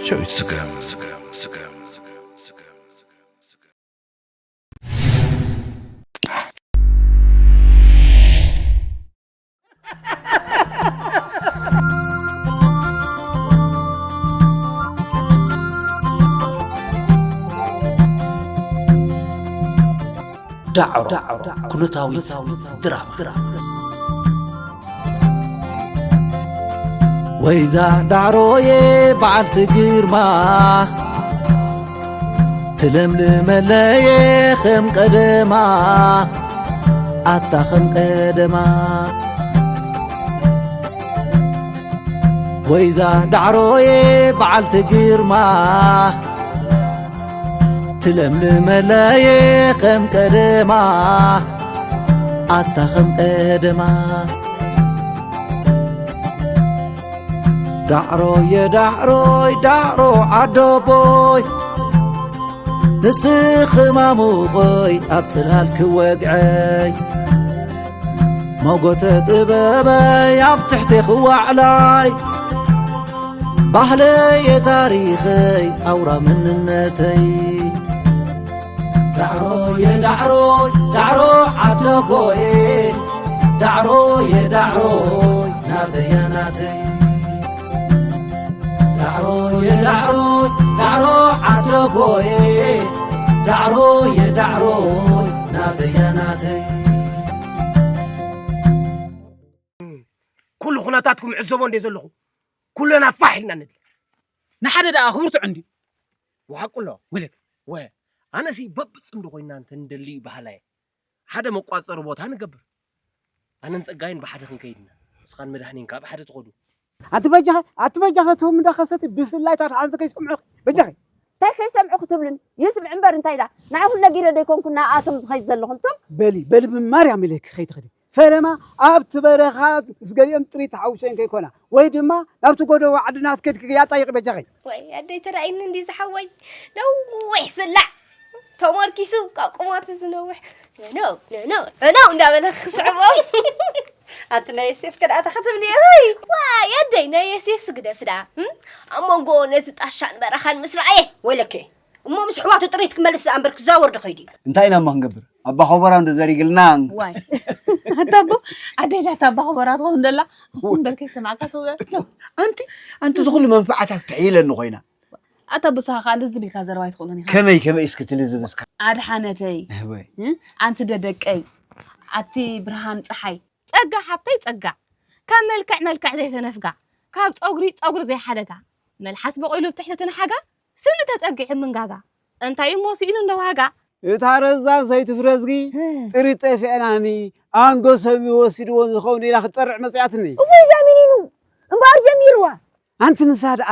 ጨዊት ስገም። ዳዕሮ ኩነታዊት ድራማ። ወይዛ ዳዕሮዬ በዓልቲ ግርማ፣ ትለምልመለየ ከም ቀደማ፣ ኣታ ከም ቀደማ። ወይዛ ዳዕሮዬ በዓልቲ ግርማ፣ ትለምልመለየ ከም ቀደማ፣ ኣታ ከም ቀደማ። ዳዕሮየ ዳዕሮይ ዳዕሮ ዓደቦይ፣ ንስኺ ማሙቐይ ኣብ ጽላል ክወግዐይ፣ መጎተ ጥበበይ ኣብ ትሕቲ ክዋዕላይ፣ ባህለየ ታሪኸይ ኣውራ መንነተይ። ዳዕሮየ ዳዕሮይ ዳዕሮ ዓደቦየ፣ ዳዕሮየ ዳዕሮይ ናተያ ናተይ። ዳዕሮየ ዳዕሮይ ዳዕሮ ዓደቦየ፣ ዳዕሮየ ዳዕሮይ ናተያ ናተይ። ኩሉ ኩነታትኩም ዕዘቦ እንደ ዘለኹ ኩለና ፋሕ ኢልና ንድለ። ንሓደ ደኣ ክብርትዑ እንዲ። ወሓቁ ኣሎ። ወለክ። ወ-፣ ኣነሲ በብጽምዲ ኮይና እንተ ንደሊ በሃላይ። ሓደ መቋጸሪ ቦታ ንገብር። ኣነን ጸጋይን ብሓደ ክንከይድ ኢና። ንስኻን መድሃኔን ካብ ሓደ ትኸዱ። ኣቲ በጃኸ፣ ኣቲ በጃኸ እቶም እንዳኸሰቲ ብፍላይ እታ ደሓንቲ ከይሰምዑኺ። በጃኸ። እንታይ ከይሰምዑ ክትብሉን? ይስምዕ እምበር እንታይ ኢላ? ንዓኹም ነጊረ ዶ ኣይኮንኩን ንኣቶም ዝኸይድ ዘለኹም ትም? በሊ፣ በሊ ብማርያም ኢለኪ ከይትኸዲ። ፈለማ ኣብቲ በረኻ ምስ ገሊኦም ጥሪት ተሓዊሰን ከይኮና፣ ወይ ድማ ናብቲ ጎደቦ ዓድና ክትከዲ ክያጣይቂ በጃኺ። ወይ ኣደይ ተራእይኒ እንዲ ዝሓወይ ነዊሕ ስላዕ ተመርኪሱ ካብ ቁመቱ ዝነውሕ ነነው ነነው ነነው እንዳበለ ክስዕቦ። ኣንቲ ናይ ዮሴፍ ከ ደኣ ተኸትብኒ እይ። ዋይ ኣደይ ናይ ዮሴፍ ስግደፍ ደኣ፣ እም? ኣብ መንጎ ነቲ ጣሻን በረኻን ምስ ረኣየ። ወይለከ እሞ ምስ ኣሕዋቱ ጥሪት ክመልስ ዝኣ እምበር ክዛወር ዶ ከይዱ እዩ? እንታይ ኢና እሞ ክንገብር? ኣባ ኾቦራ እንዶ ዘሪግልና። ዋይ። ኣታ ኣቦ፣ ኣደይ ዳታ ኣባ ኾቦራ ትኸውን ደላ። እምበር ከይሰማዕካ ስውእ። ኣንቲ፣ ኣንቲ ዝኹሉ መንፈዓት ኣስተሕይለኒ ኮይና። ኣታ ኣቦ፣ ንስኻ ከኣ እንደዚ ቢልካ ዘረባ ኣይትኽእሎን ኢኻ። ከመይ፣ ከመይ እስኪ ትልዝብ እስካ? ኣድሓነተይ። እህወይ። እ? ኣንቲ ደደቀይ። ኣቲ ብርሃን ጸሓይ። ጸጋ ሓብተይ ጸጋ፣ ካብ መልክዕ መልክዕ ዘይተነፍጋ፣ ካብ ጸጉሪ ጸጉሪ ዘይሓደጋ፣ መልሓስ በቂሉ ብትሕቲ ትንሓጋ፣ ስኒ ተጸጊዑ ምንጋጋ፣ እንታይ እሞ ስኢኑ እንዶ ዋጋ? እታ ረዛን ሰይቲ ፍረዝጊ፣ ጥሪት ጠፊአናኒ፣ ኣንጎሰም ይወሲድዎ ዝኸውን ኢላ ክትጸርዕ መጺኣትኒ። እወይ፣ እዛ ሚኒኑ እምበኣር ጀሚርዋ። ኣንቲ ንሳ ደኣ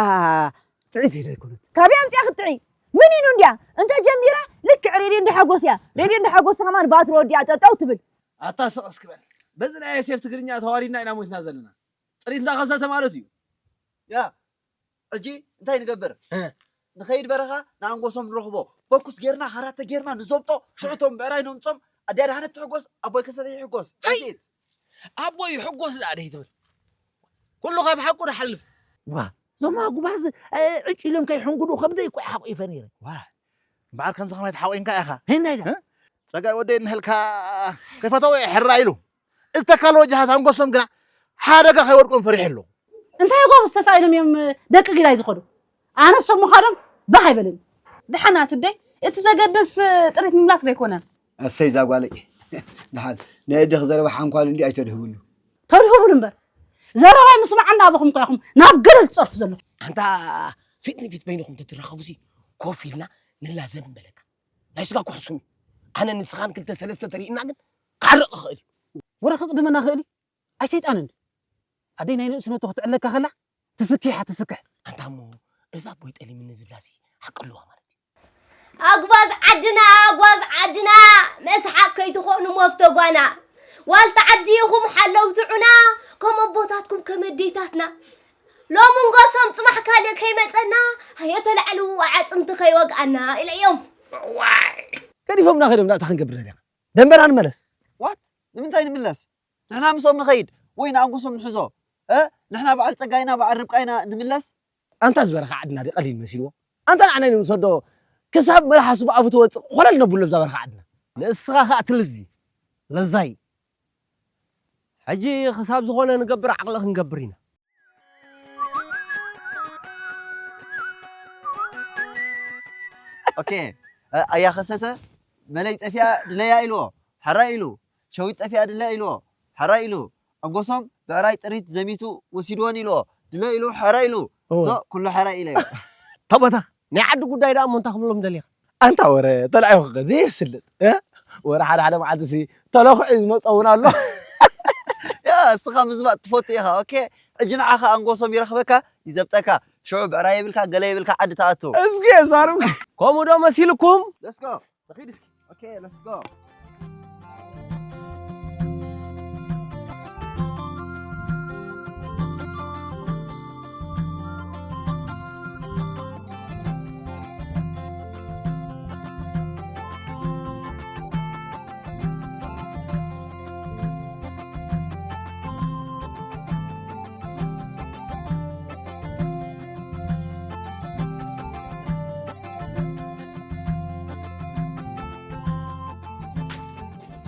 ጥዒት ኢለ ኣይኮነት። ካበይ ኣምጺኣ ክትጥዒ? ሚኒኑ እንድያ፣ እንተ ጀሚራ ልክዕ ሬድዮ እንዶ ሓጎስ እያ። ሬድዮ እንዶ ሓጎስ ከማን ባትሪ ወዲኣ ጠጠው ትብል። ኣታ ስቕ እስኪ በል። በዚ ናይ ዮሴፍ ትግርኛ ተዋሪድና ኢና ሞትና ዘለና። ጥሪት እንዳኸሰተ ማለት እዩ። ያ፣ ሕጂ እንታይ ንገብር? እ። ንኸይድ በረኻ ንኣንጎሶም ንረኽቦ። ፈኩስ ጌርና፣ ካራተ ጌርና ንዘብጦ። ሽዑ እቶም ብዕራይ ነምጾም። ኣድያ ደሓነት ትሕጎስ፣ ኣቦይ ከሰተ ይሕጎስ። ሃይ! ደሴት። ኣቦይ ይሕጎስ ደኣ ደይ ትብል። ኩሉ ካብ ሓቁ ንሓልፍ። ዋ፣ እዞም ኣጉባዝ፣ እ፣ ዕጭ ኢሎም ከይሕንጉዱ ከብደይ እኮ ሓቑ ይፈኒረ። ዋ፣ እምበኣር ከምዚ ከማይ ተሓቒንካ ኢኻ። ህንዳይ ዳ? እ? ጸጋይ ወደይ እንሀልካ ከይፈተወ ሕራ ኢሉ። እዚ ተካል ወጃሃት ኣንጎሶም ግና ሓደጋ ከይወድቆም ፈሪሑ ኣለኹ። እንታይ ጎብዝ ተሳኢሎም እዮም ደቂ ጊላይ ዝኸዱ? ኣነሶም ምዃኖም ባህ ኣይበለኒ። ደሓናት እደይ፣ እቲ ዘገድስ ጥሪት ምምላስ ዶ ኣይኮነን? ኣሰይ እዛ ጓለይ። ደሓን ናይ ኣደኺ ዘረባ ሓንኳል እንዲ ኣይተድህብሉ። ተድህብሉ እምበር። ዘረባይ ምስማዕ እናበኹም እኮ ኢኹም ናብ ገደል ትጸርፉ ዘለኹም። ኣንታ ፊት ንፊት በይንኹም ተትራኸቡሲ ኮፍ ኢልና ንላዘብ ምበለካ። ናይ ስጋ እኮ ሕሱም እዩ። ኣነ ንስኻን ክልተ ሰለስተ ተሪእና ግን ክዓርቕ ይኽእል እዩ። ወረ ክቕድመና ይኽእል እዩ። ኣይ ሰይጣን እንዲ። ኣደይ ናይ ንእስነቱ ክትዕለካ ከላ ትስክሕ እያ ትስክሕ። ኣንታ እሞ እዛ ኣቦይ ጠሊምኒ ዝብላሲ ሓቂ ኣለዋ ማለት እዩ። ኣጉባዝ ዓድና፣ ኣጓዝ ዓድና፣ መስሓቅ ከይትኾኑ መፍቶ ጓና። ዋልታ ዓዲ ኢኹም ሓለውቲ ዑና፣ ከም ኣቦታትኩም ከም ኣዴታትና። ሎሚ ንጎሶም ጽባሕ ካልእ ከይመጸና፣ ሃየ ተላዕሉ ኣዕጽምቲ ከይወግኣና ኢለዮም። ዋይ! ገዲፎምና ከይዶም፣ እንታይ ክንገብር ደሊኻ? ደንበና ንመለስ። ዋት? ንምንታይ ንምለስ? ንሕና ምስኦም ንኸይድ ወይ ንኣንጎሶም ንሕዞ? እ? ንሕና በዓል ጸጋይና በዓል ርብቃይና ንምለስ? ኣንታ ዝበረኻ ዓድና ድዩ ቀሊል መሲልዎ? ኣንታ ንዓና ንውሰዶ ክሳብ መልሓሱ ብኣፉ ትወፅእ ኮለል ነብሎ ብዛ በረኻ ዓድና። ንስኻ ኸኣ ትልዚ ለዛይ። ሕጂ ክሳብ ዝኾነ ንገብር ዓቕሊ ክንገብር ኢና። ኦኬ፣ እ፣ ኣያ ከሰተ መለይ ጠፊኣ ድለያ ኢልዎ፣ ሕራይ ኢሉ። ሸዊት ጠፊኣ ድለያ ኢልዎ፣ ሕራይ ኢሉ። ኣንጎሶም ብዕራይ ጥሪት ዘሚቱ ወሲድወን ኢልዎ፣ ድለያ ኢሉ፣ ሕራይ ኢሉ። እወ። ሶ ኩሉ ሕራይ ኢለዮ። ተቦታ፣ ናይ ዓዲ ጉዳይ ደኣ እሞ እንታይ ክብሎም ደሊኻ? ኣንታ ወረ ተላዒኹ ከ ዘየስልጥ፣ እ? ወረ ሓደ ሓደ መዓልቲ ሲ ተለኽዑ እዩ ዝመጾ እውን ኣሎ። ያ፣ እስኻ ምዝባጥ ትፈቱ ኢኻ። ኦኬ፣ ሕጂ ንዓኻ ኣንጎሶም ይረኽበካ፣ ይዘብጠካ። ሽዑ ብዕራይ የብልካ፣ ገለ የብልካ፣ ዓዲ ትኣቱ። እስኪ የዛርብ። ከምኡ ዶ መሲልኩም? Let's go። ንኺድ እስኪ። ኦኬ፣ let's go።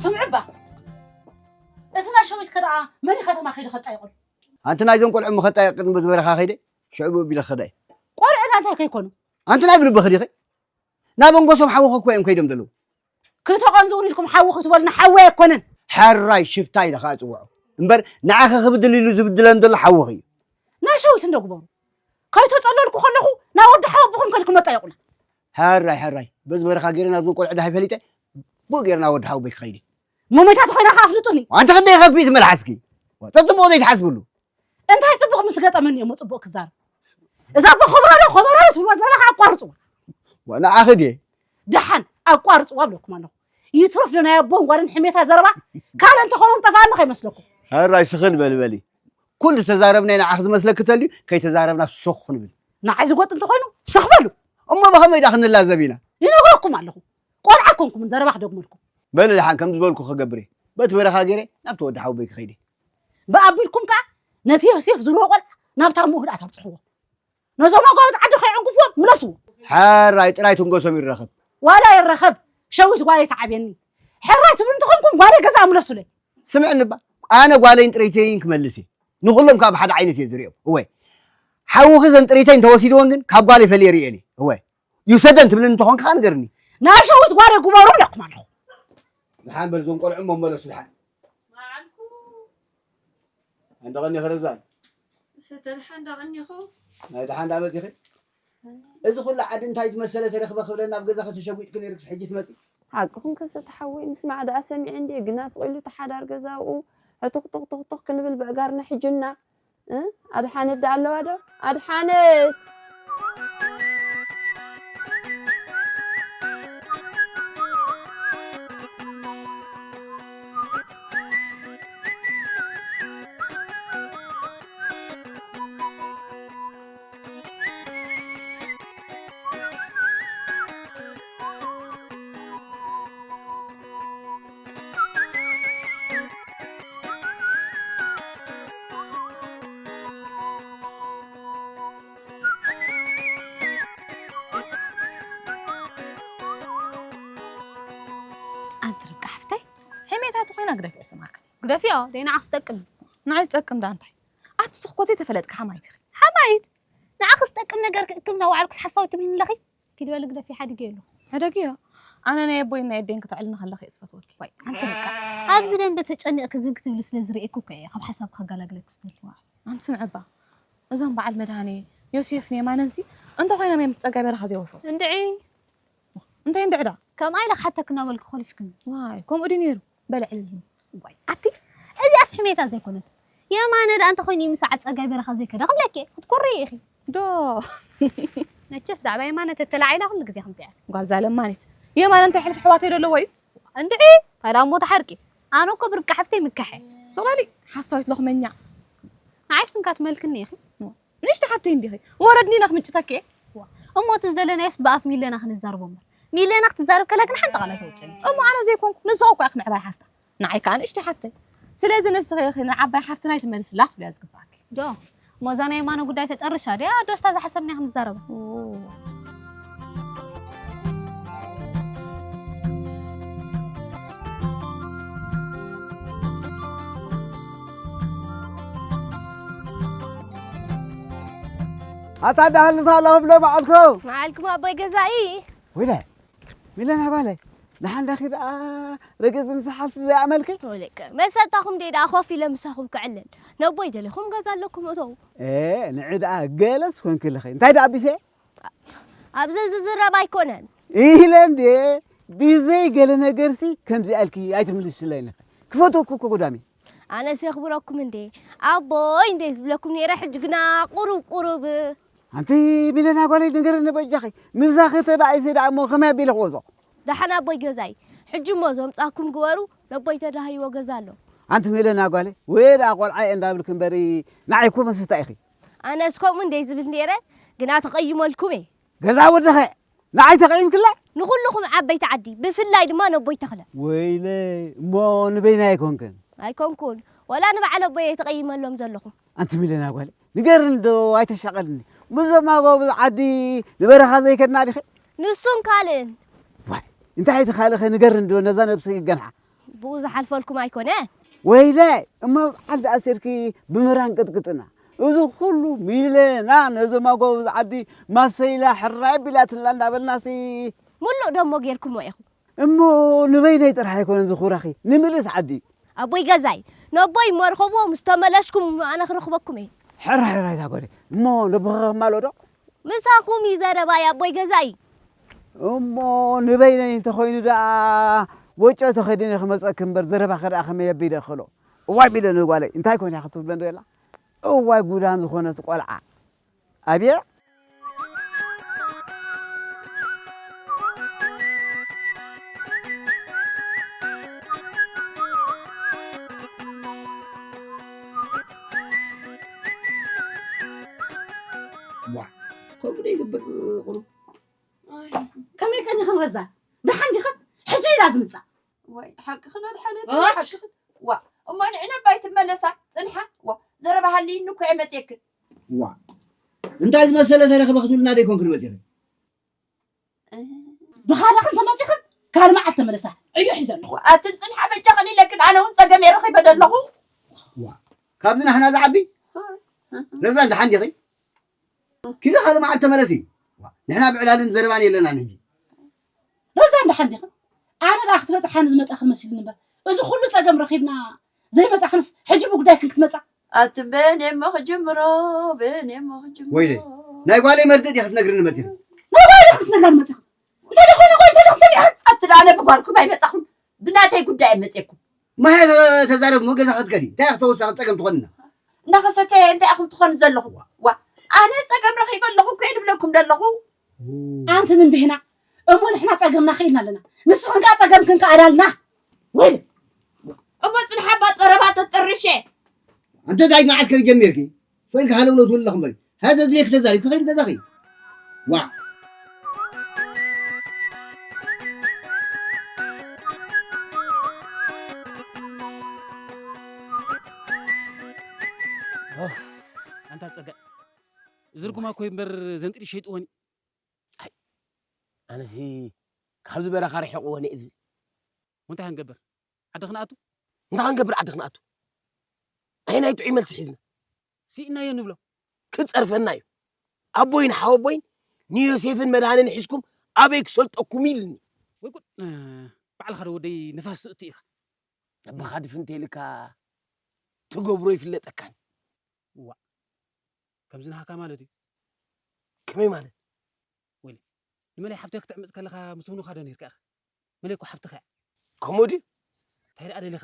ስምዑ እባ፣ እቲ ናይ ሸዊት ከ ደኣ መን እዩ ከተማ ከይዱ ከጣይቑሉ? ኣንቲ ናይዞም ቆልዑ ምኸጣየቕ ቅድሚ በዚ በረኻ ከይደ ሽዑ ብኡ ቢለ ክኸዳ እየ። ቆልዑ ናታይ ከይኮኑ? ኣንቲ ናይ ብልብኺ ዲኺ? ናብ ኣንጎሶም ሓውኺ እኮ እዮም ከይዶም ዘለዉ። ክተቐንዝኡኒ ኢልኩም ሓዊ ክትበሉኒ ሓዊ ኣይኮነን። ሕራይ ሽፍታ ኢለ ኸዓ እፅውዖ እምበር ንዓኺ ክብድል ኢሉ ዝብድለን ዘሎ ሓውኺ እዩ። ናይ ሸዊት እንዶ ግበሩ። ከይተፀለልኩ ከለኹ ናብ ወዲ ሓወቦኹም ከድኩም መጣየቑና። ሕራይ ሕራይ በዚ በረኻ ገይረ ናብዞም ቆልዑ ድሃይ ፈሊጠ ብኡ ገይረ ናብ ወዲ ሓወቦይ ክኸይድ እየ። ሞመይታ ተኾይና ከኣ ኣፍልጡኒ። ኣንቲ ክንደይ ከፊት መልሓስኪ? ዋ፣ ተጽብኦ ዘይትሓስብሉ። እንታይ ጽቡቕ ምስ ገጠመኒ እየ እሞ ጽቡቕ ክዛረብ? እዛ ኣቦ ከበሮ ከበሮ ትብልዋ ዘለኻ ኣቋርጽዋ። ዋ፣ ንዓኺ ድየ? ደሓን ኣቋርጽዋ እብለኩም ኣለኹ። ይትረፍ ዶ ናይ ኣቦን ጓልን ሕሜታ ዘረባ? ካልእ እንተኾነ ጠፍኣኒ ከይመስለኩም። ሕራይ ስኽን በሊ በሊ። ኩሉ ዝተዛረብናዮ ንዓኺ ዝመስለኪ ተልዩ ከይተዛረብና ስኽ ንብል። ንዓይ ዝጎጥ እንተኾይኑ ስኽ በሉ። እሞ ብኸመይ ደኣ ክንላዘብ ኢና? ይነግረኩም ኣለኹ። ቆልዓ ኣይኮንኩምን ዘረባ ክደግመልኩም። በሊ ደሓን ከምቲ ዝበልኩ ክገብር እየ። በቲ በረኻ ገይረ ናብቲ ወዲ ሓወቦይ ክኸይድ እየ። ብኣ ኣቢልኩም ከኣ ነቲ ዮሴፍ ዝብልዎ ቆልዓ ናብታ እሞ ህድኣት ኣብጽሕዎ። ነዞም ኣጓብዝ ዓዲ ከይዕንቅፍዎም ምለስዎ። ሕራይ ጥራይ ትንገሶም ይረኸብ። ዋላ ይረኸብ ሸዊት ጓለይ ትዓብየኒ። ሕራይ ትብሉ እንተኾንኩም ጓለይ ገዛ ምለሱለይ። ስምዕኒ እባ ኣነ ጓለይን ጥረይተይን ክመልስ እየ። ንኹሎም ከኣ ብሓደ ዓይነት እየ ዝርእዮም። እወ ሓውኺ ዘን ጥረይተይ እንተወሲድወን ግን ካብ ጓለይ ፈልየ ርእየን እየ። እወ ይውሰደን ትብልኒ እንተኾንኪ ከኣ ንገርኒ። ናይ ሸዊት ጓለይ ግበሩ እብለኩም ኣለኹ። ደሓን በል እዞም ቆልዑ እሞ መለሱ ደሓን። ኣንደቐኒ ኸረዛን ሰተ ደሓን ዳቐኒኹ። ናይ ደሓን ዳመፂኺ። እዚ ኩሉ ዓዲ እንታይ ዝመሰለ ተረኽበ ክብለና ኣብ ገዛኺ ተሸጒጥኪ ነይርክስ ሕጂ ትመፂ። ሓቅኹም ከሰተ ሓወይ ምስማዕ ደኣ ሰሚዐ እንድየ ግና ስቕ ኢሉ እቲ ሓዳር ገዛኡ ሕቱኽ ቱኽ ቱኽ ቱኽ ክንብል በእጋርና ሒጁና። እ ኣድሓነት ደኣ ኣለዋ ዶ? ኣድሓነት! ኣንቲ ርብቃ ሓፍተይ፣ ሕሜታ ተኾይና ግደፍዮ ስማዕክን። ግደፍዮ፣ ደይ ንዓኺ ዝጠቅም። ንዓይ ዝጠቅም ደኣ እንታይ? ኣቲ ስኽ እኮ ዘይተፈለጥኪ ሓማይት ኢኺ። ሓማይት? ንዓኺ ዝጠቅም ነገር ክእክብ እናወዓልኩስ ሓሳዊ ትብልኒ ኣለኺ? ኪዲ በሊ ግደፍዮ ሓዲገዮ ኣለኹ። ሕደግዮ። ኣነ ናይ ኣቦይን ናይ ኣደይን ክተዕልኒ ከለኺ እየ ዝፈትወኪ። ዋይ ኣንቲ ርብቃ፣ ኣብዚ ደንበ ተጨኒቕኪ ዝን ክትብሊ ስለ ዝርእየኪ እኮ እየ ካብ ሓሳብኪ ከገላግለኪ ዝደሊ። ኣንቲ ስምዒ እባ፣ እዞም በዓል መድሃኔ፣ ዮሴፍን የማነንሲ እንተኾይኖም እዮም እቲ ጸጋይ በረኻ ዘይወፍሩ። እንድዒ። እንታይ እንድዒ ደኣ? ከምኣ ኢለ ክሓተኪ እናበልኩ ኮሊፍክኒ። ዋይ ከምኡ ድዩ ነይሩ? በሊ ዕልል። ዋይ ኣቲ እዚኣስ ሕሜታ ዘይኮነት። የማነ ደኣ እንተኾይኑ እዩ ምሳዕ ጸጋይ በረኻ ዘይከደ ክብለኪ እየ። ክትኩርይ ኢኺ። ዶ? መቸስ ብዛዕባ የማነ ተተላዒላ ኩሉ ግዜ ከምዚኣ እያ። ጓል እዛ ለማኒት። የማነ እንታይ ሕልፊ ኣሕዋተይ ዶ ኣለዎ እዩ? እንድዒ እንታይ ደኣ እሞ ተሓርቂ። ኣነ እኮ ብርቂ ሓፍተይ ምካሐ። ስቕ በሊ ሓሳዊት ሎኽመኛ። ንዓይስ እንካ ትመልክኒ ኢኺ። ንእሽቶ ሓብተይ እንዲኺ ወረድኒ ኢና ክምጭተኪ እየ። እሞ እቲ ዝደለናዮስ ብኣፍ ሚለና ክንዛረቦ እምበር ሚለና ክትዛረብ ከላ ግን ሓንቲ ቃል ኣይተውፅእን። እሞ ኣነ ዘይኮንኩ ንስኺ እኮ ኢኺ ምዕባይ ሓፍታ ንዓይ ከዓ ንእሽቶ ሓብተይ። ስለዚ ንስኺ ኢኺ ንዓባይ ሓፍትና ኣይትመልስላ ክትብልያ ዝግባኣኪ። ዶ ሞዛ ናይ የማነ ጉዳይ ተጠርሻ ድያ? ዶስታ ዝሓሰብና ክንዛረባ። ኣታ ደሃልሳ ኣለኹም ዶ በዓልኩም? መዓልኩም ኣቦይ ገዛኢ። ወይለ፣ ሚለና ጓለ፣ ንሓንዳኺ ደኣ ረገጽ ምስ ሓልፍ ዘይኣመልኪ? ወለከ፣ መሰታኹም ደይ ደኣ ኮፍ ኢለ ምሳኹም ክዕለል። ነቦይ ደሊኹም ገዛ ኣለኩም እተው። ኤ፣ ንዒ ደኣ ገለስ ኮንክልኺ። እንታይ ደኣ ቢሰ? ኣብዚ ዝዝረብ ኣይኮነን። ኢለ እንዴ፣ ብዘይ ገለ ነገርሲ ከምዚ ኣልኪ ኣይትምልስለይን። ክፈትወኩ እኮ ጉዳሚ። ኣነስ የኽብረኩም እንዴ፣ ኣቦይ እንዴ ዝብለኩም ነይረ፣ ሕጂ ግና ቁሩብ ቁሩብ። ኣንቲ ሚለና ጓለይ፣ ንገረኒ በጃኺ፣ ምሳኺ ተባኢሰ ደኣ እሞ ከመይ ኣቢለ ክወጾ? ደሓን ኣቦይ ገዛይ፣ ሕጂ እሞ ዘምጻኩም ግበሩ፣ ነቦይ ተዳህይዎ ገዛ ኣሎ። ኣንቲ ሚለና ጓለይ፣ ወይ ደኣ ቆልዓ እየ እንዳብልኪ እምበሪ፣ ንዓይ እኮ መሰታ ኢኺ። ኣነስ ከምኡ እንዴ ዝብል ነይረ፣ ግና ተቐይመልኩም እየ። ገዛ ወድኸ፣ ንዓይ ተቐይምክላ? ንኹልኹም ዓበይቲ ዓዲ፣ ብፍላይ ድማ ነቦይ ተኽለ። ወይለይ፣ እሞ ንበይና ኣይኮንክን? ኣይኮንኩን፣ ወላ ንበዓል ኣቦይ እየ ተቐይመሎም ዘለኹ። ኣንቲ ሚለና ጓለይ፣ ንገርኒ ዶ ኣይተሻቐልኒ። ምስዞም ኣጎብዝ ዓዲ ንበረኻ ዘይከድና ዲኺ? ንሱን ካልእን። ዋይ፣ እንታይ እቲ ካልእኸ ንገርኒ ዶ ነዛ ነብሰይ ክገንሓ? ብኡ ዝሓልፈልኩም ኣይኮነ። ወይለ፣ እሞ በዓል ደኣ ሴርኪ ብምራን ቅጥቅጥና። እዚ ኩሉ ሚለና ነዞም ኣጎብዝ ዓዲ ማሰይላ ሕራይ ቢላትላ እንዳበልናሲ። ሙሉእ ደሞ ጌርኩሞ ኢኹም። እሞ ንበይነይ ጥራሕ ኣይኮነን ዝኹራኺ፣ ንምልእስ ዓዲ። ኣቦይ ገዛይ፣ ነቦይ እሞ ርኸብዎ፣ ምስ ተመለስኩም ኣነ ክረኽበኩም እየ። ሕራይ ሕራይ ዛጎደ፣ እሞ ነቦኸ ከማሎ ዶ? ምሳኹም እዩ ዘረባይ ኣቦይ ገዛይ። እሞ ንበይነይ እንተኾይኑ ደኣ ወጮ ተኸዲነ ክመጸኪ እምበር ዘረባኸ ደኣ ከመይ ኣቢለ ክኽእሎ? እዋይ ቢለ ንጓለይ፣ እንታይ ኮን እያ ክትብለን ደላ? እዋይ ጉዳም ዝኾነት ቆልዓ። ኣብየ ዋ፣ ከምኡ ዶ ይግበር ቁሩብ? ኣይ፣ ከመይ ቀኒኽን ረዛ? ደሓን ዲኽን? ሕጂ ኢላ ዝምጻእ። ወይ፣ ሓቅኽን ኣድሓነት፣ ኦች! ሓቅኽን። ዋ፣ እሞ ንዕነባ ኣይትመለሳ፣ ጽንሓ። ዋ፣ ዘረባ ሃልይኒ እኮ እየ መጽየክን። ዋ፣ እንታይ ዝመሰለ ተረኽበ ክትብልና ደይኮንክን መጺኽን? እ። ብኻልኽን ተመጺኽን፣ ካልእ መዓልቲ ተመለሳ። ዕዮ ሒዘ ኣለኹ። ዋ፣ ኣትን ጽንሓ በጃኽን ኢለክን፣ ኣነ እውን ጸገም እየ ረኺበ ደለኹ። ዋ፣ ካብዚ ናህና ዝዓቢ? እ። ረዛ፣ ደሓን ዲኺ? ኪዲ ካልእ መዓልቲ ተመለሲ። ዋ፣ ንሕና ብዕላልን ዘረባን የለናን ሕጂ። ረዛ፣ ደሓን ዲኽን? ኣነ ደኣ ክትበጽሓኒ ዝመጻኽን መሲሉኒ እምበር፣ እዚ ኩሉ ጸገም ረኺብና ዘይመጻኽንስ፣ ሕጂ ብጉዳይክን ክትመጻ? ኣቲ በን እሞ ክጅምሮ፣ በን እሞ ክጅምሮ። ወይለይ፣ ናይ ጓለይ መርድእ ዲኻ ክትነግርኒ መጺኺ? ናይ ጓለይ ዲኻ ክትነግርኒ መጺኺ? እንታይ ደኾነ፣ ቆይ፣ እንታይ ደኾነ ሰሚዕኽን? ኣቲ ደኣ ኣነ ብጓልኩም ኣይመጻኹን፣ ብናተይ ጉዳይ እየ መጺኤኩም። ማሄ ተዛረብ፣ እሞ ገዛ ክትከዲ፣ እንታይ ክትወሳኺ ጸገም ትኾንና? እናኸሰተ እንታይ ኢኹም ትኾኑ ዘለኹም? ዋ፣ ኣነ ጸገም ረኺበ ኣለኹ እኮ እየ ድብለኩም ደለኹ። ኣንቲ ንንብህና፣ እሞ ንሕና ጸገምና ክኢልና ኣለና። ንስኽን ከኣ ጸገምክን ከኣላልና። ወይ! እሞ ጽንሓ እባ ጸረባ ተጠርሸ። ኣንተ ዳይ መዓስ ከሪ ጀሚርኪ? ፈኢልካ ሃለውለው ትብሊ ኣለኹም በሊ። ሃ ዘድልየኪ ተዛሪብኪ ከይዲ ገዛኺ። ዋዕ። ኦፍ፣ ኣንታ ጸጋ። እዚ ርጉማ እኮ እዩ እምበር ዘንጢሉ ሸይጥዎኒ። ኣይ፣ ኣነሲ ካብዚ በረኻ ርሒቕዎ ነየ ዝብል። እንታይ ክንገብር? ዓዲ ክንኣቱ? እንታይ ክንገብር ዓዲ ክንኣቱ? ኣየናይ ጥዑይ መልሲ ሒዝና? ስኢናዮ ንብሎ። ክጸርፈና እዩ። ኣቦይን ሓወቦይን ንዮሴፍን መድሃንን ሒዝኩም ኣበይ ክሰልጠኩም ኢልኒ። ወይ ጉድ! እ፣ ባዕልኻ ዶ ወደይ ንፋስ ትእቱ ኢኻ? ኣቦኻ ድፍን እንተኢልካ ትገብሮ ይፍለጠካን። እዋእ፣ ከምዚ ናሃካ ማለት እዩ። ከመይ ማለት? ወይለ፣ ንመለይ ሓፍተይ ክትዕምጽ ከለኻ ምስ ውኑኻ ዶ ነይርካ ኢኻ? መለይ እኮ ሓፍትኻ እያ። ከምኡ ድዩ? እንታይ ደኣ ደሊኻ?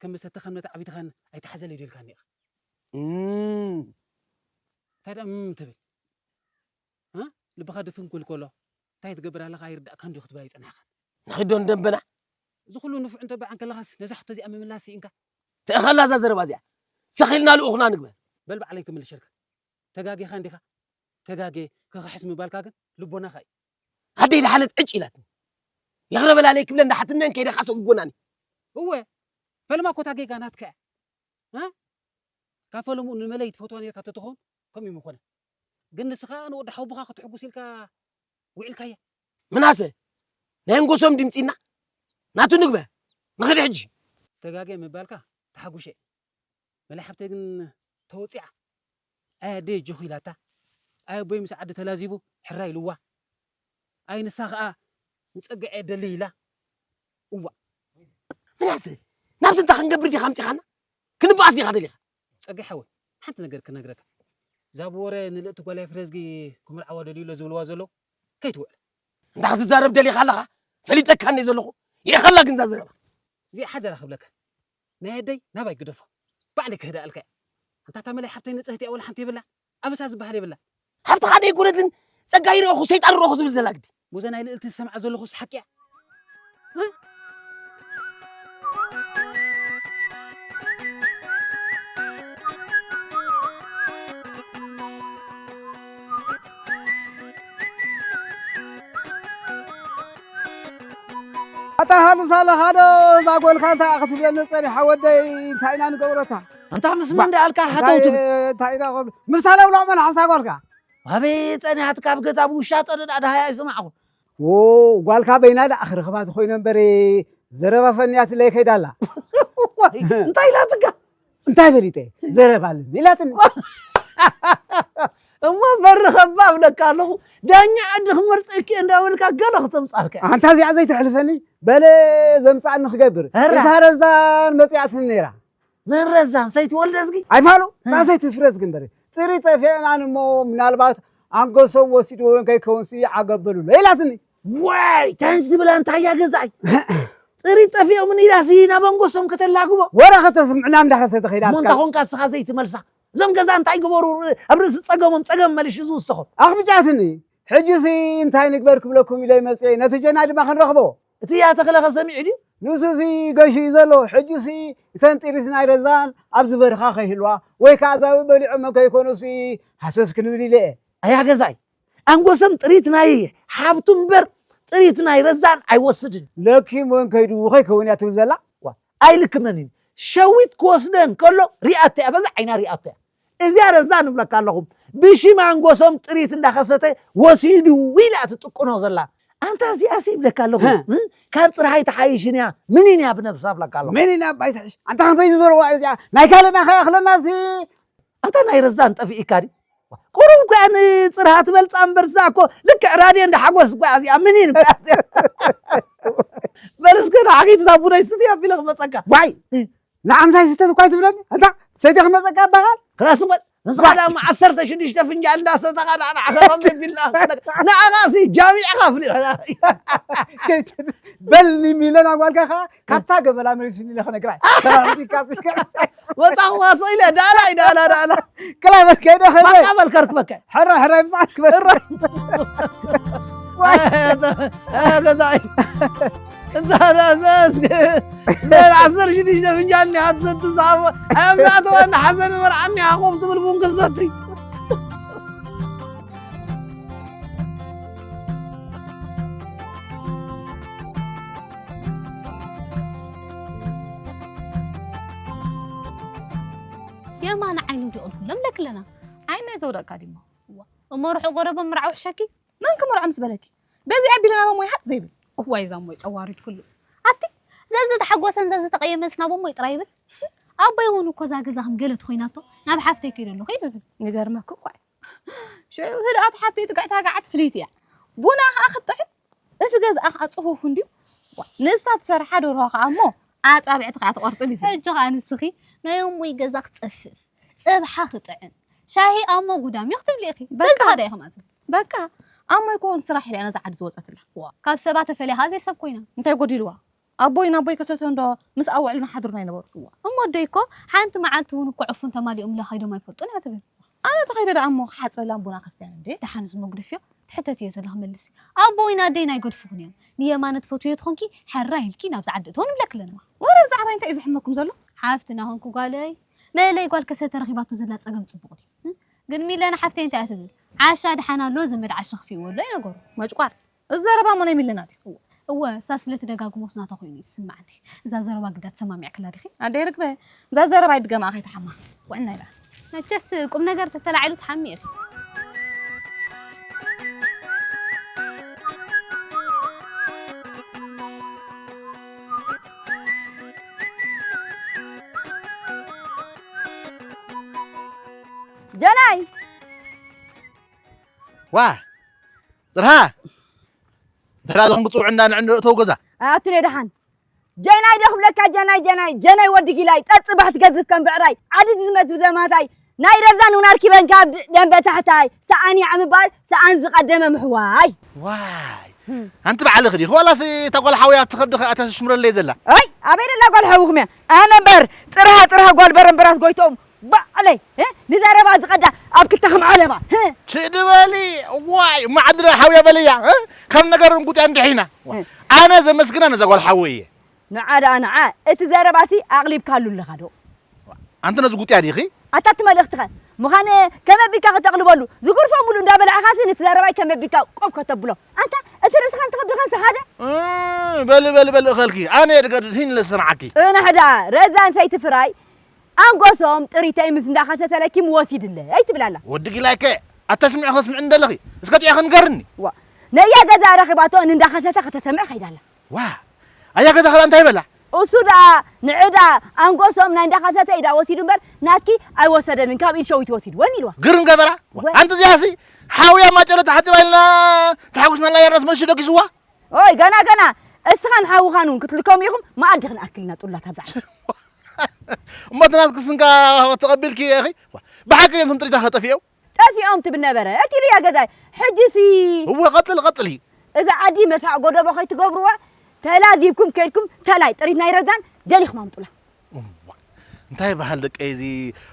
ከም መሰተኻን መተዓቢትኻን ኣይትሓዘለይ ዶ ኢልካኒ ኢኻ? እም። እንታይ ደኣ እም ትብል? እ? ልብኻ ድፍን ክብል ከሎ፣ እንታይ ትገብር ኣለኻ ኣይርዳእካን ድዩ ክትብል ኣይጸናሕካን? ንኺድ ዶ ንደንበና? እዚ ኩሉ ንፉዕ እንተበዓን ከለኻስ፣ ነዛ ሕቶ እዚኣ ምምላስ ስኢንካ? ተእኸላ እዛ ዘረባ እዚኣ። ሰኺልና ልኡኽና ንግበር። በል ባዕለይ ክምልሸልካ። ተጋጌኻ እንዲኻ? ተጋጌ፣ ክኽሕስ ምባልካ ግን ልቦናኻ እዩ። ኣደይ ደሓነት ዕጭ ኢላትኒ። ይቕረ በላለይ ክብለን ደሓትነን ከይደ ከኣ ሰጉጎናኒ። እወ፣ ፈልማ እኮ እታ ጌጋ ናትካ እያ። እ? ካፈለሙ ንመለይ ትፈትዋ ነርካ ተትኾን ከምኡ ምኾነ። ግን ንስኻ ንወዲ ሓውቦኻ ክትሕጉስ ኢልካ ውዒልካያ። ምናሰ ናይ እንጎሶም ድምፂና ናቱ ንግበ። ንኽድ ሕጂ ተጋገ ምባልካ ተሓጉሸ። መለይ ሓብተይ ግን ተወፂዓ። ኣይ ኣደይ ኣጆኺ ኢላታ። ኣይ ኣቦይ ምስ ዓዲ ተላዚቡ ሕራ ኢልዋ። ኣይ ንሳ ኸኣ ንጸግዐ ደሊ ኢላ። እዋ ምናሰ ናብዚ እንታይ ክንገብር ዲኻ ኣምፂኻና? ክንበኣስ ዲኻ ደሊኻ? ጸግዒ ሓወይ፣ ሓንቲ ነገር ክነግረካ። እዛ ብወረ ንልእቲ ጓላይ ፍረዝጊ ክምርዓዋ ደልዩ ኣሎ ዝብልዋ ዘለዉ ከይትውዕል። እንታይ ክትዛረብ ደሊኻ ኣለኻ? ፈሊጠካ እኔ ዘለኹ። የኸላ ግን እዛ ዘረባ። እዚኣ ሓደራ ክብለካ። ናይ ኣደይ ናባይ ግደፎ። ባዕለይ ክህድኣልካ እየ። ኣንታ እታ መለይ ሓብተይ ንጽህቲ እያ፣ ወላ ሓንቲ የብላ። ኣበሳ ዝበሃል የብላ። ሓፍትኻ ደይኮነትን ጸጋ ይረእኹ ሰይጣን ረእኹ ትብል ዘላ ግዲ። ሙዘ ናይ ልእልቲ ዝሰምዓ ዘለኹስ ሓቂ እያ። ኣታ ሃሉስ ኣለኻ ዶ? እዛ ጓልካ እንታይ ክትብለኒ ጸኒሓ ወደይ? እንታይ ኢና ንገብረታ? ኣንታ ምስ መን ደኣልካ እንታይ፣ ሓተውቱ? እንታይ ኢና ክብል? ምሳሌ ውላዕ መልሓሳ ጓልካ። ኣበይ ጸኒሓት ካብ ገዛ ብውሻጠ ደኣ ደሃያ ኣይሰማዕኹ። ዎ፣ ጓልካ በይና ደኣ ክረኽባ ተኾይነ እምበር ዘረባ ፈንያትለይ ከይዳ ኣላ። ዋይ፣ እንታይ ኢላትካ? እንታይ ፈሊጠ? ዘረባ ኣለኒ ኢላትኒ። እሞ በሪ ኸባ እብለካ ኣለኹ። ዳኛ ዓዲ ክመርጸኪ እንዳበልካ ገለ ክተምጻልካ። ኣንታ እዚኣ ዘይተሕልፈኒ። በለ ዘምጻኒ ክገብር። እራ። እታ ረዛን መጺኣትኒ ነይራ። መን ረዛን? ሰይቲ ወልደዝጊ? ኣይፋሉ፣ እታ እ። ሰይቲ ፍረዝጊ እምበር። ጽሪ ጠፊአናን እሞ ምናልባት ኣንገሶም ወሲድዎ ከይከውንሲ ዓገብ በሉሎ ኢላትኒ። ዋይ፣ ተንሽ ዝብላ እንታይ እያ ገዛይ? ጽሪ ጠፊኦምን ኢላሲ ናብ ኣንገሶም ከተላግቦ? ወረ ከተስምዕና እንዳሕሰ ተኸይዳ እሞ ኣትካ። እንታይ ኾንካ እስኻ ዘይትመልሳ? እዞም ገዛ እንታይ ግበሩ? ኣብ ርእሲ ጸገሞም ጸገም መሊሹ ዝውስኹ። ኣኽብጫትኒ። ሕጂሲ እንታይ ንግበር ክብለኩም ኢለ መጽኤ። ነቲ ጀና ድማ ክንረኽቦ። እቲ ያተኽለኸ ሰሚዑ ድዩ? ንሱሲ ገሹ እዩ ዘሎ። ሕጂሲ እተን ጥሪት ናይ ረዛን ኣብዚ በርኻ ከይህልዋ ወይ ከዓ ዛዊ በሊዖሞ ከይኮኑሲ ሃሰስ ክንብል ኢለ እየ። ኣያ ገዛይ፣ ኣንጎሰም ጥሪት ናይ ሓብቱ እምበር ጥሪት ናይ ረዛን ኣይወስድን። ለኪም ወን ከይዱ ከይከውን እያ ትብል ዘላ። ዋ፣ ኣይልክመንን። ሸዊት ክወስደን ከሎ ሪኣቶ እያ፣ በዛ ዓይና ሪኣቶ እያ። እዚኣ ረዛ ንብለካ ኣለኹም። ብሽም ኣንጎሶም ጥሪት እንዳኸሰተ ወሲዱ ኢላ ትጥቅኖ ዘላ። ኣንታ እዚኣሲ ይብለካ ኣለኹ። ሀ። እ? ካብ ጽርሃይ ተሓይሽን እያ። ምኒን እያ ብነብሳ እብለካ ኣለኹ። ምኒን እያ ባይትሕሽ። ኣንታ ክንበይ ዝበርዋ እዚኣ። ናይ ካልእና ከይኣኽለናሲ። ኣንታ ናይ ረዛን ጠፊእካ ድዩ? ቁሩብ እኮ እያ ንጽርሃ ትበልጻ እምበር እዛ እኮ ልክዕ ራድዮ እንዳ ሓጎስ እኮ እያ እዚኣ። ምኒን እኮ እያ እዚኣ። በል እስከ ንዓኺ እዛ ቡነይ ስትይ ኣቢለ ክመጸካ። ዋይ። እ። ንዓምሳይ ስተት እኳ ኣይትብለኒ። ኣንታ ሰይቲ ክመጸካ ይበሃል። ክላስ በል። ንስኻ ደኣ እሞ ዓሰርተ ሽዱሽተ ፍንጃል እንዳሰተኻ ደኣ ንዓኻ ከም ዘቢልና ንዓኻሲ ጃሚዕኻ ኣፍሊሕና። በልኒ ሚለና ጓልካ ኸዓ ካብታ ገበላ መሊሱኒ ኢለ ክነግራ እየ። ተራርጺካ ጽጋ። ወጻኹ ዋሶ ኢለ ዳላ፣ ዳላ፣ ዳላ። ክላ በል ከይደ ኸይደ። በቃ በል ከርክበካ። ሕራይ፣ ሕራይ ብጻት ክበል። ሕራይ። ዋይ። እ፣ ገዛኢ። እንታ ደኣ ዘስገ-፣ ደን ዓሰርተ ሽዱሽተ ፍንጃል እኒኣ ትሰቲ ዝሃቦ። ኣይ፣ ኣብዛ እተወኒ ሓዘን መርዓኒ ኢኻ ኮፍ ትብል ቡን ክትሰቲ። የማነ ዓይኑ እንዲቑልኩሎም ለክለና። ዓይነይ ዘውደቕካ ዲሞ? እዋ፣ እሞ ርሑቕ ጎረቦም ምርዓው ሕሸኪ? መን ክመርዖ ምስ በለኪ? በዚ ኣቢለ ናብ ኣሞይ ሃጥ ዘይብል። እዋይ፣ እዛ ኣሞይ ጸዋሪት ኩሉ። ኣቲ፣ ዘዝተሓጎሰን ዘዝተቐየመንስ ናብ ኣሞይ ጥራይ ይብል። ኣቦይ እውን እኮ እዛ ገዛ ከም ገለ ተኾይናቶ፣ ናብ ሓፍተይ ከይደ ኣለኹ እዩ ዝብል። ይገርመኪ እኮ እዩ። ሽዑ ህድኣት ሓፍተይ ትግዕታጋዕት ፍልይቲ እያ። ቡና ኸኣ ክትጥዕም፣ እቲ ገዝኣ ኸኣ ጽፉፍ እንድዩ። ዋ፣ ንሳ ትሰርሓ ደርሆ ኸኣ እሞ ኣጻብዕቲ ኸኣ ትቐርጥም እዩ ዝብል። ሕጂ ኸኣ ንስኺ ናይ ኣሞይ ገዛ ክጸፍፍ፣ ጸብሓ ክጥዕም፣ ሻሂ ኣሞ ጉዳም እዩ ክትብሊ ኢኺ። በቃ። በዚ ኸኣ ዳኣ ኢኺ ማዘር። በቃ፣ ኣሞይ ኮን ስራሕ ኢላ ነዛ ዓዲ ዝወጸትላ። ዋ፣ ካብ ሰባት ተፈልያ ኸኣ ዘይሰብ ኮይና። እንታይ ጎዲልዋ? ኣቦይ ናቦይ ከሰተ እንዶ ምስ ኣውዕልና ሓድሩና ኣይነበሩ። እሞ ኣደይ እኮ ሓንቲ መዓልቲ እውን እኮ ዕፉን ተማሊኦምላ ከይዶም ኣይፈልጡን እያ ትብል። ኣነ ተኸይደ ደኣ እሞ ክሓጽበላን ቡና ከስትያን እንዴ? ደሓን እዚ መጉደፍዮ ትሕተትዮ ዘለኺ መልሲ። ኣቦይን ኣደይን ኣይገድፉኽን እዮም። ንየማነ ትፈትውዮ ትኾንኪ ሕራይ ኢልኪ ናብዚ ዓዲ እትወን ንብለኪ ኣለና። ወረ ብዛዕባይ እንታይ እዩ ዝሕመኩም ዘሎ? ሓፍትና ኾንኩ ጓለይ። መለይ ጓል ከሰተ ረኺባቶ ዘላ ጸገም ጽቡቕ ድዩ? ግን ሚለና ሓፍተይ እንታይ እያ ትብል? ዓሻ ደሓን ኣሎ ዘመድ ዓሻ ክፊእዎ ኣሎ እዩ ነገሩ። መጭቋር። እዚ ዘረባ እሞ ናይ ሚለና ድዩ? እወ፣ እሳ ስለ ትደጋግሞስ ናታ ኮይኑ እዩ ዝስምዓኒ። እዛ ዘረባ ግዳ ትሰማሚዕክላ ዲኺ? ኣደይ ርግበ፣ እዛ ዘረባ ይድገማ ከይትሓማ። ውዕና ኢላ። መቸስ ቁም ነገር ተተላዒሉ ትሓሚ ኢኺ። ጀናይ! ዋ ፅርሃ እንተ ደኣ ዞም ክፅውዑ እንዳ ንዕንዶ እተው ገዛ ኣቱን ደሓን ጀናይ ዶ ክብለካ ጀናይ ጀናይ ጀናይ ወዲ ጊላይ ጠጥባሕ ትገዝፍ ከም ብዕራይ ዓዲ ዝመት ብዘማታይ ናይ ረዛን እውን ኣርኪበን ካብ ደንበ ታሕታይ ሰኣን ያዕ ምባል ሰኣን ዝቐደመ ምሕዋይ ዋይ ኣንቲ በዓልኺ ዲኺ ዋላስ እታ ጓል ሓውያ ኣብቲ ከብዲ ከኣ ተሽምረለይ ዘላ ኣይ ኣበይ ደላ ጓል ሓውኹም እያ ኣነ እምበር ጥርሃ ጥርሃ ጓል በረምበራት ጎይትኦም ባዕለይ ንዘረባ ዝቐዳ ኣብ ክልተ ከም ዓለባ ችድበሊ ዋይ ማዕድረ ሓውያ በልያ ከም ነገር እንጉጥያ እንድሒና ኣነ ዘመስግና ነዛ ጓል ሓወይ እየ ንዓ ደኣ ንዓ እቲ ዘረባሲ ኣቕሊብካሉ ኣለኻ ዶ ኣንቲ ነዚ ጉጥያ ዲኺ ኣታ እቲ መልእኽትኸ ምዃነ ከመቢልካ ከተቕልበሉ ዝጉርፎ ሙሉ እንዳበላዕኻሲ ነቲ ዘረባይ ከመቢልካ ቆብ ከተብሎ ኣንታ እቲ ርእስኻን ትኸብድኻን ሰሓደ በሊ በሊ በሊ እኸልኪ ኣነ እየ ድገድድ ሂን ለሰምዓኪ ጽንሕ ደኣ ረዛን ሰይቲ ፍራይ ኣንጎሶም ጥሪተይ ምስ እንዳኸሰተ ለኪሙ ወሲድለይ ትብል ኣላ። ወዲ ጊላይከ ኣታ ስምዒ ከስምዕኒ ደለኺ እስከ ጥዒኺ ንገርኒ። ዋ ነያ ገዛ ረኺባቶ ንእንዳኸሰተ ከተሰምዕ ከይዳ ኣላ። ዋ ኣያ ገዛ ኸላ እንታይ በላ? እሱ ደኣ ንዒ ደኣ ኣንጎሶም ናይ እንዳኸሰተ ኢዳ ወሲዱ እምበር ናትኪ ኣይወሰደንን ካብ ኢድ ሸዊት ወሲድወን ኢልዋ። ግርም ገበራ። ኣንቲ እዚኣሲ ሓውያ ማጨሎ ተሓጺባ ኢልና ተሓጒስናላ የርናስ መልሲ ደጊስዋ። ኦይ ገና ገና እስኻን ሓውኻን እውን ክትልከሙ ኢኹም መኣዲ ክንኣክል ኢና ጡላት ኣብዛ ዓዲ እሞ እቲ ናትኪ ስንካ ተቐቢልኪ ኢኺ ብሓቂ እዮም ትም ጥሪታ ከጠፊኦም ጠፊኦም ትብል ነበረ እቲ ኢሉ እያ ገዛይ ሕጂሲ እወ ቀጥል ቀጥል እዩ እዚ ዓዲ መሳዕ ጎደቦ ከይትገብርዋ ተላዚብኩም ከይድኩም ተላይ ጥሪት ናይ ረዛን ደሊኹም ኣምጡላ እዋ፣ እንታይ በሃል ደቀይ እዚ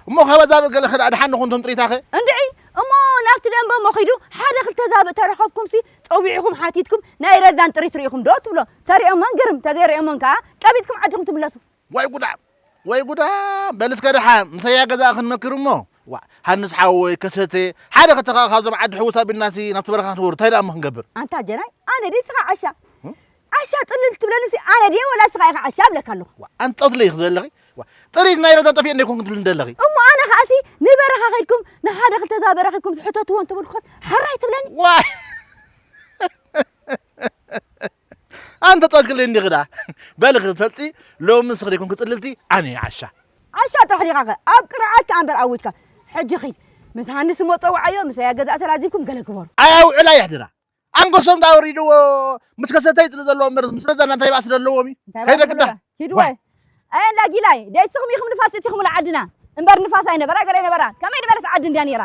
እሞ ካባዛብእ ገለ ከዳ ድሓን ንኹንቶም ጥሪታኸ እንድዒ እሞ ናብቲ ደንበ እሞ ኺዱ ሓደ ክልተ ዛብእ ተረኸብኩምሲ ጸዊዕኹም ሓቲትኩም ናይ ረዛን ጥሪት ርኢኹም ዶ ትብሎ ተሪኦሞን ግርም ተዘይሪኦሞን ከኣ ቀቢጽኩም ዓድኹም ትምለሱ ዋይ ጉዳ ወይ ጉዳ በል እስከ ደሓ ምሰያ ገዛ ክንመክር እሞ ዋ ሃንስ ሓወይ ከሰተ ሓደ ከተኻ ካብዞም ዓዲ ሕውስ ኣቢልናሲ ናብቲ በረኻ ክትወርድ እንታይ ደኣ እሞ ክንገብር ኣንታ ጀናይ ኣነ ድስኻ ዓሻ ዓሻ ጥልል ትብለኒ ሲ ኣነ ድየ ወላ ስኻ ኢኻ ዓሻ እብለካ ኣለኹ። ዋ ኣንጸትለይ ዘለኺ ዋ ጥሪት ናይ ረዛ ጠፊኤ እንደ ኮንኩ ትብልኒ ዘለኺ። እሞ ኣነ ኸኣሲ ንበረኻ ከድኩም ንሓደ ክልተ እዛ በረኺኩም ዝሕተትዎ እንተበልኩኸስ ሓራይ ትብለኒ። ዋ ኣንተ ጸትክለይ እንዲኺ ደኣ በሊ ክትፈልጢ ሎሚ ንስኺ ደይኮንኪ ጽልልቲ ኣነ እየ ዓሻ። ዓሻ ጥራሕ ዲኻ ኸ ኣብ ቅርዓት ከኣ እምበር ኣዊጅካ። ሕጂ ኺድ ምስ ሃንስ እሞ ጸውዓዮ ምሰያ ገዛእ ተላዚብኩም ገለ ግበሩ። ኣያውዕላ የሕድራ። ኣንገሶም ዳወሪድዎ ምስ ከሰተ ይፅሊ ዘለዎ እምበር ምስ ረዛና እንታይ ባእሲ ዘለዎም እዩ እንታይ ባእሲ ከይደግዳ ኣለዎ? ሂድዎ ኣየ እንዳ ጊላይ ደይትኹም ኢኹም ንፋስ እቲኹም ዓድና እምበር ንፋስ ኣይነበራ ገለ ኣይነበራ ከመይ ዝበለት ዓዲ እንድያ ነይራ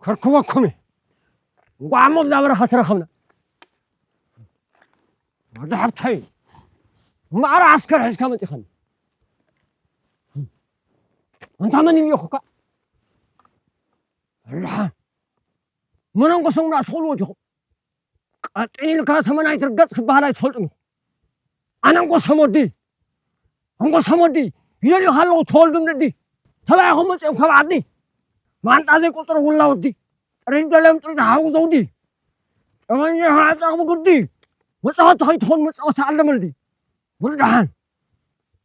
ከርክበኩም እየ እንቋዕ እሞ ብዛ በረኻ ተረኸብና ወዲ ሓብታይ ማዕረ ዓስከር ሒዝካ መፂኸኒ እንታ መን ይልዮኹካ ርሓን መነንጎሶም ዳ ትኽእልዎ ዲኹም ቀጢን ኢልካ ተመናይ ትርገፅ ክበሃል ኣይትፈልጡን ኢኹም ኣነ ኣንጎሶም ወዲ ኣንጎሶም ወዲ ይደልዩኻ ኣለዉ። ተወልዱ ንዲ ተባኢኹም መፅኦም ካብ ዓዲ ማንጣ ዘይቆፅሩ ውላ ወዲ ጥሪት ደልዮም ጥሪት ሓዊ ዘውዲ ጠመንጃ ዓፃቕ ብግዲ መፃወቲ ከይትኾን መፃወቲ ኣለመልዲ። ወዲ ደሓን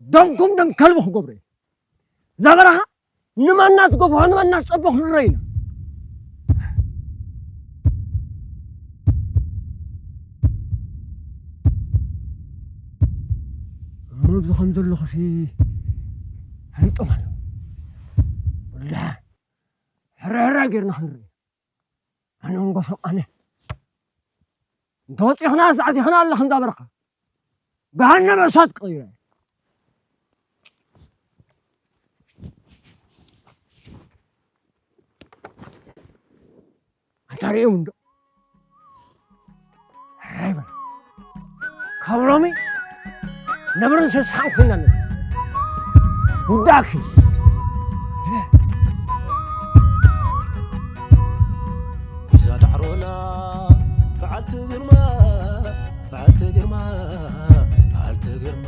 ደምኩም ደም ከልቢ ክገብሩ እየ። እዛ በረኻ ንመን እናትገፍሖ ንመን እናትፀበኹ ንረኢና። እሞ እዚ ከም ዘለኹሲ ፈሊጦም ኣለዉ። ወዲ ደሓን ሕረ ሕረ ጌርና ክንርኢ። ኣነ እንጎሶም ኣነ እንተወፂኽና ሰዓት ይኽና ኣለኽ እንዳ በረኻ ገሃነም እሳት ቀይረ። ኣንታ ርእዮም እንዶ ሕራይ በል። ካብ ሎሚ ነብርን ሰስሓን ኮይና ኣለና። ውዳእኪ። እዛ ዳዕሮና በዓልቲ ግርማ በዓልቲ ግርማ በዓልቲ ግርማ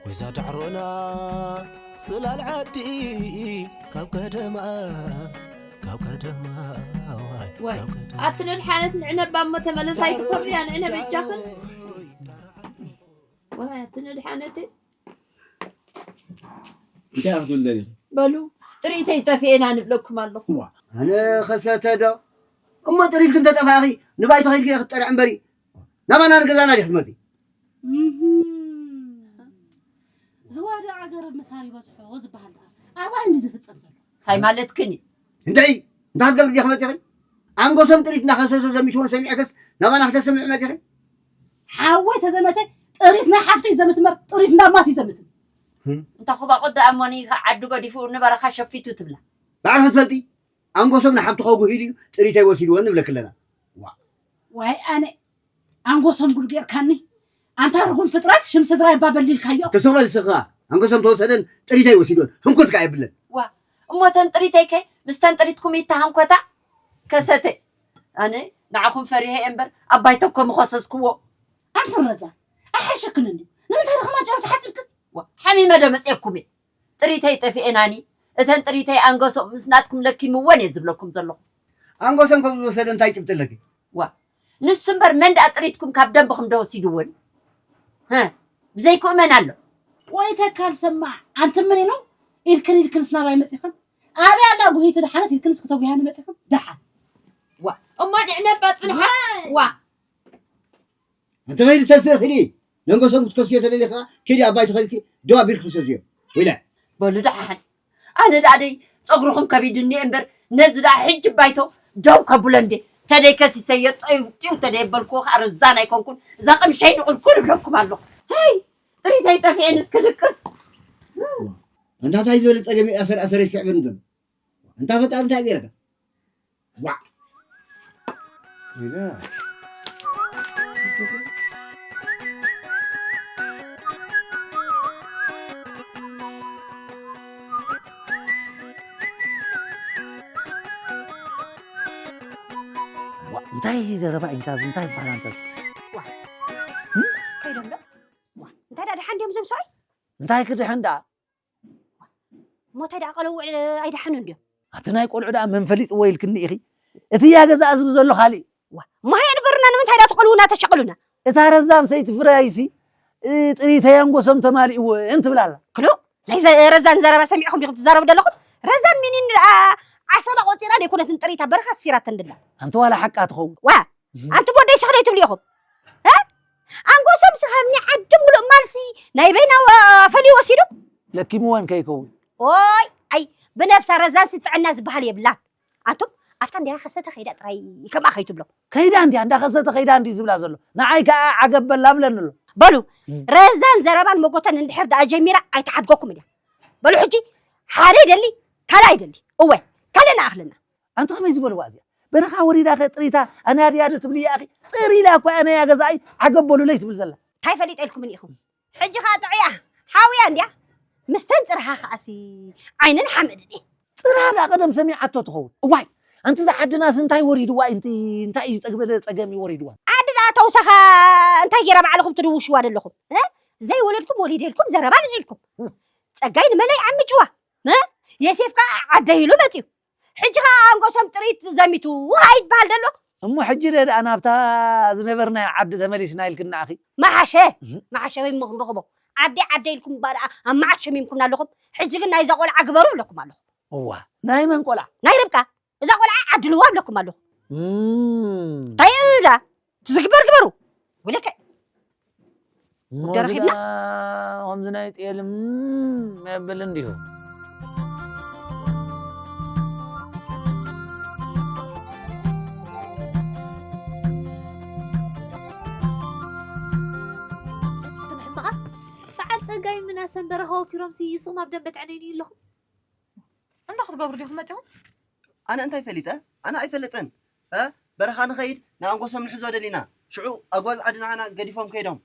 ወይዛ ዳዕሮና ጽላል ዓዲ ካብ ቀደማ ካብ ቀደማ ዋይ ዋይ ካብ ቀደማ ኣቲ ነድሓነት ንዕነባ እሞ ተመለስ ኣይትፈርያ ንዕነ በጃኽን ዋይ ኣቲ ነድሓነተይ እንታይ ክትብል ደሊኺ? በሉ ጥሪተይ ጠፊኤና ንብለኩም ኣለኹ ኣነ ከሰተ ዶ እሞ ጥሪት ክንተጠፋእኺ ንባይቶ ኸይድኪ ክትጠርዕ እምበሪ ናባና ንገዛና ዲኽ ትመፂ ዝዋደ ዓገር ምሳር ይበዝሖ ዝበሃል ደኣ ኣባይ እንዲ ዝፍፀም ዘሎ እንታይ ማለትክን እዩ እንታይ እንታይ ክትገብሪ ዲኽ መፂኺ ኣንጎሶም ጥሪት እናኸሰሰ ዘሚትዎን ሰሚዕክስ ናባና ክተስምዕ መፂኺ ሓወይ ተዘመተ ጥሪት ናይ ሓፍቱ ይዘምት እምበር ጥሪት እንዳማት ይዘምት እንተ ኩባቑ ደኣ እሞኒ ዓዲ ገዲፉ ንበረኻ ሸፊቱ ትብላ ባዕልኺ ትፈልጢ ኣንጎሶም ንሓብቲ ከጉሂሉ እዩ ጥሪተይ ወሲድወን ንብለኪ ኣለና ዋይ ኣነ ኣንጎሶም ጉድ ጌርካኒ ኣንታ ርጉም ፍጥረት ሽም ስድራ ይባ በሊልካዮ ተሰቕለ ዝስኻ ኣንጎሶም ተወሰደን ጥሪተይ ወሲድወን ህንኩት ከዓ የብለን ዋ እሞ ተን ጥሪተይ ከ ምስ ተን ጥሪትኩም ይተሃንኮታ ከሰተ ኣነ ንዓኹም ፈሪሀ እየ እምበር ኣባይ ተኮ ምኸሰስክዎ ኣንተ ረዛ ኣይሓሸክንን እዩ ንምንታይ ድኸማ ጨረታ ሓፂብክን ሓሚመ ዶ መፅየኩም እየ ጥሪተይ ጠፊኤናኒ እተን ጥሪተይ ኣንገሶም ምስ ናትኩም ለኪምወን እየ ዝብለኩም ዘለኹ ኣንጎሶም ከም ዝወሰደ እንታይ ጭብጢ ኣለኪ ዋ ንሱ እምበር መን ደኣ ጥሪትኩም ካብ ደንብኹም ዶ ወሲድወን ብዘይክኡ መን ኣሎ ወይ ተካል ሰማዕ ኣንቲ ምን ኢሉ ኢልክን ኢልክንስ ናባይ መፂኽን ኣበይ ኣላ ጉሂቲ ደሓነት ኢልክንስ ክተጉሃኒ መፂኽን ደሓን ዋ እሞ ንዕነባ ፅንሓ ዋ እንተ ከይዲ ተስእ ክዲ ነንጎሶም ክትከስዮ ተደሊ ከዓ ኪዲ ኣብ ባይቶ ከይድኪ ደው ኣቢልኪ ክሰዝዮ ወይላ በሉ ደሓን ኣነ ደኣ ደይ ፀጉርኹም ከቢድኒ እምበር ነዚ ደኣ ሕጂ ባይቶ ደው ከብሎ እንዴ ተደይ ከሲሰዮ ጠይው ጢው ተደይ በልክዎ ከዓ ረዛን ኣይኮንኩን እዛ ቅምሸይ ንቁልኩል እብለኩም ኣለኹ ይ ጥሪተይ ጠፊኤን እስክድቅስ እንታታይ ዝበለ ፀገም ኣሰር ኣሰረ ይስዕበኒ ዘሎ እንታ ፈጣሪ እንታይ ገይረካ ዋዕ እንታይ ዘረባ ኢንታ እንታይ ይበሃል ኣንተ ከይዶም ዶ እንታይ ዳ ድሓን ድዮም ዞም ሰብኣይ እንታይ ክድሕን ደኣ ሞታይ ደኣ ቀለውዕ ኣይድሓኑን ድዮም ኣቲ ናይ ቆልዑ ደኣ መን ፈሊጥዎ ኢልክኒ ኢኺ እቲ እያ ገዛ ዝብ ዘሎ ካሊእ ማሃያ ንገሩና ንምንታይ ዳ ትቆልውና ተሸቅሉና እታ ረዛን ሰይቲ ፍረያይሲ ጥሪተይ ኣንጎሶም ተማሊእወን ትብል ኣላ ክሉ ናይ ዘ- ረዛን ዘረባ ሰሚዕኹም ዲኹም ትዛረቡ ዘለኹም ረዛን ሚኒን ደኣ ዓሰባ ቆፂራ ደይኮነት ንጥሪታ በረኻ ኣስፊራተን ድላ ኣንቲ ዋላ ሓቃ ትኸውን ዋ ኣንቲ ቦደይ ስኽደይ ትብሉ ኢኹም እ? ኣንጎሶም ስኻብ ናይ ዓዲ ሙሉእ ማልሲ ናይ በይና ወ- ፈልዩ ወሲዱ ለኪምወን ከይከውን ኦይ ኣይ ብነብሳ ረዛንሲ ጥዕና ዝበሃል የብላን ኣቱም ኣብታ እንዲያ ከሰተ ከይዳ ጥራይ ከምኣ ከይትብሎ ከይዳ እንዲያ እንዳ ከሰተ ከይዳ እንዲ ዝብላ ዘሎ ንዓይ ከዓ ዓገብ በላ ብለኒ ኣሎ በሉ ረዛን ዘረባን መጎተን እንድሕር ደኣ ጀሚራ ኣይተሓድገኩም እያ በሉ ሕጂ ሓደ ይደሊ ካልኣ ይደሊ እወ ካልእ ንኣኽልና ኣንቲ ከመይ ዝበልዋ እዚኣ በረኻ ወሪዳ ከ ጥሪታ ኣነ ኣድያ ዶ ትብል እያ ኣኺ ጥሪ ኢላ እኳ ኣነ እያ ገዛኣይ ዓገብ በሉለይ ትብል ዘላ እንታይ ፈሊጠ ኢልኩምኒ ኢኹም ሕጂ ኸኣ ጥዑያ ሓውያ እንድያ ምስተን ጽርሃ ኸኣሲ ዓይነን ሓመድን እየ ጽርሃ ደኣ ቀደም ሰሚዓቶ ትኸውን እዋይ ኣንቲ እዛ ዓድናስ እንታይ ወሪድዋ እዩ እንታይ እዩ ዝጸግበለ ጸገም እዩ ወሪድዋ ዓዲ ደኣ ተውሳኻ እንታይ ገይራ ባዕልኹም ትድውሽዋ ዘለኹም? እ? ዘይወለድኩም ወሊደ ኢልኩም ዘረባ ንዒልኩም። ጸጋይ ንመለይ ዓምጭዋ። እ? የሴፍ ከኣ ዓደይ ኢሉ መጽዩ። ሕጂ ከኣ ኣንጎሶም ጥሪት ዘሚቱ ኣይትበሃል ዘሎ። እሞ ሕጂ ደ ደኣ ናብታ ዝነበርናዮ ዓዲ ተመሊስና ኢልክና ኣኺ? መሓሸ፣ እህ። መሓሸ ወይ እሞ ክንረኽቦ። ዓዲ ዓደ ኢልኩም እባ ደኣ ኣብ መዓት ሸሚምኩምና ኣለኹም። ሕጂ ግን ናይዛ ቆልዓ ግበሩ እብለኩም ኣለኹ። እዋ፣ ናይ መን ቆልዓ? ናይ ርብቃ። እዛ ቆልዓ ዓድልዋ እብለኩም ኣለኹ። እም። እንታይ እብላ? ትዝግበር ግበሩ። ወለከ እሞ ወዲ እዚ ረኺብና? ደኣ ከምዚ ናይ ጤል እም የብል እንዲሁ። ትም ሕምባኣ፣ በዓል ጸጋይ ምናሰን በረኻ ወፊሮምሲ ይስኹም ኣብ ደንበ ጥዕነይኒ ኣለኹም። እንታይ ክትገብሩ ዲኹም መጺኹም? ኣነ እንታይ ፈሊጠ? ኣነ ኣይፈልጥን። እ? በረኻ ንኸይድ ንኣንጎሶም ንሕዞ ደሊና። ሽዑ ኣጓዝ ዓዲ ንዓና ገዲፎም ከይዶም።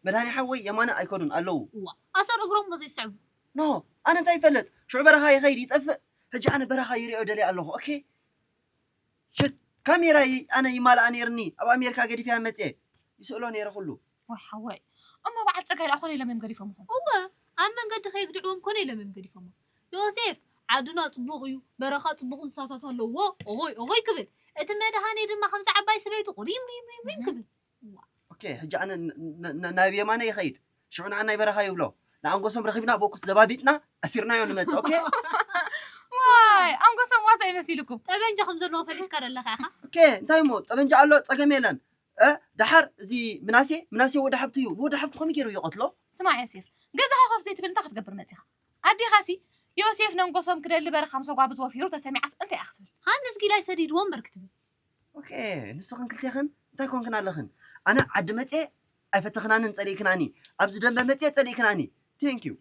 መድሃኒ ሓወይ የማነ ኣይከዱን ኣለዉ። እዋ፣ ኣሰር እግሮም እሞ ዘይስዕቡ። ኖ፣ ኣነ እንታይ ይፈልጥ? ሽዑ በረኻ ይኸይድ ይጠፍእ። ሕጂ ኣነ በረኻ ይሪኦ ደልየ ኣለኹ። ኦኬ? ሽት፣ ካሜራይ ኣነ ይማልኣ ነይርኒ። ኣብ ኣሜሪካ ገዲፈያ መጽየ። ይስእሎ ነይረ ኩሉ። ወይ ሓወይ፣ እሞ በዓል ጸጋይ ደኣ ኮነ ኢሎም እዮም ገዲፎምኹም? እወ፣ ኣብ መንገዲ ከየግድዕዎም ኮነ ኢሎም እዮም ገዲፎሞ። ዮሴፍ፣ ዓድና ጽቡቕ እዩ፣ በረኻ ጽቡቕ እንስሳታት ኣለዎ፣ ኦሆይ ኦሆይ ክብል፣ እቲ መድሃኔ ድማ ከምዚ ዓባይ ሰበይቱ ቁሪም ሪም ሪም ሪም እህ። ክብል። እዋ። ኦኬ፣ ሕጂ ኣነ ን-፣ ን-፣ ን-፣ ናብ የማነ ይኸይድ። ሽዑ ንዓ ናይ በረኻ ይብሎ። ንኣንጎሶም ረኺብና ቦኩስ ዘባቢጥና ኣሲርናዮ ንመጽእ። ኦኬ? ዋይ፣ ኣንጎሶም ዋዛ ይመሲልኩም። ጠበንጃ ከም ዘለዎ ፈሊጥካ ደለኻ ኢኻ። ኦኬ፣ እንታይ እሞ ጠበንጃ ኣሎ፣ ጸገም የለን። እ፣ ደሓር እዚ ምናሴ፣ ምናሴ ወዲ ሓብቱ እዩ። ንወዲ ሓብቱ ከመይ ገይሩ ይቐትሎ? ስማዕ ዮሴፍ፣ ገዛኻ ኮፍ ዘይትብል እንታይ ክትገብር መጺኻ? ኣዴኻሲ ዮሴፍ ነንጎሶም ክደሊ በረኻ ምስ ኣጓብዝ ወፊሩ ተሰሚዓስ እንታይ እያ ክትብል? ሃንስ ጊላይ ሰዲድዎ እምበር ክትብል። ኦኬ፣ ንስኽን ክልቴኽን እንታይ ኮንክን ኣለኽን? ኣነ ዓዲ መጽየ ኣይፈተኽናንን ጸሊእክናኒ። ኣብዚ ደንበ መጽየ ጸሊእክናኒ። ቴንክ ዩ።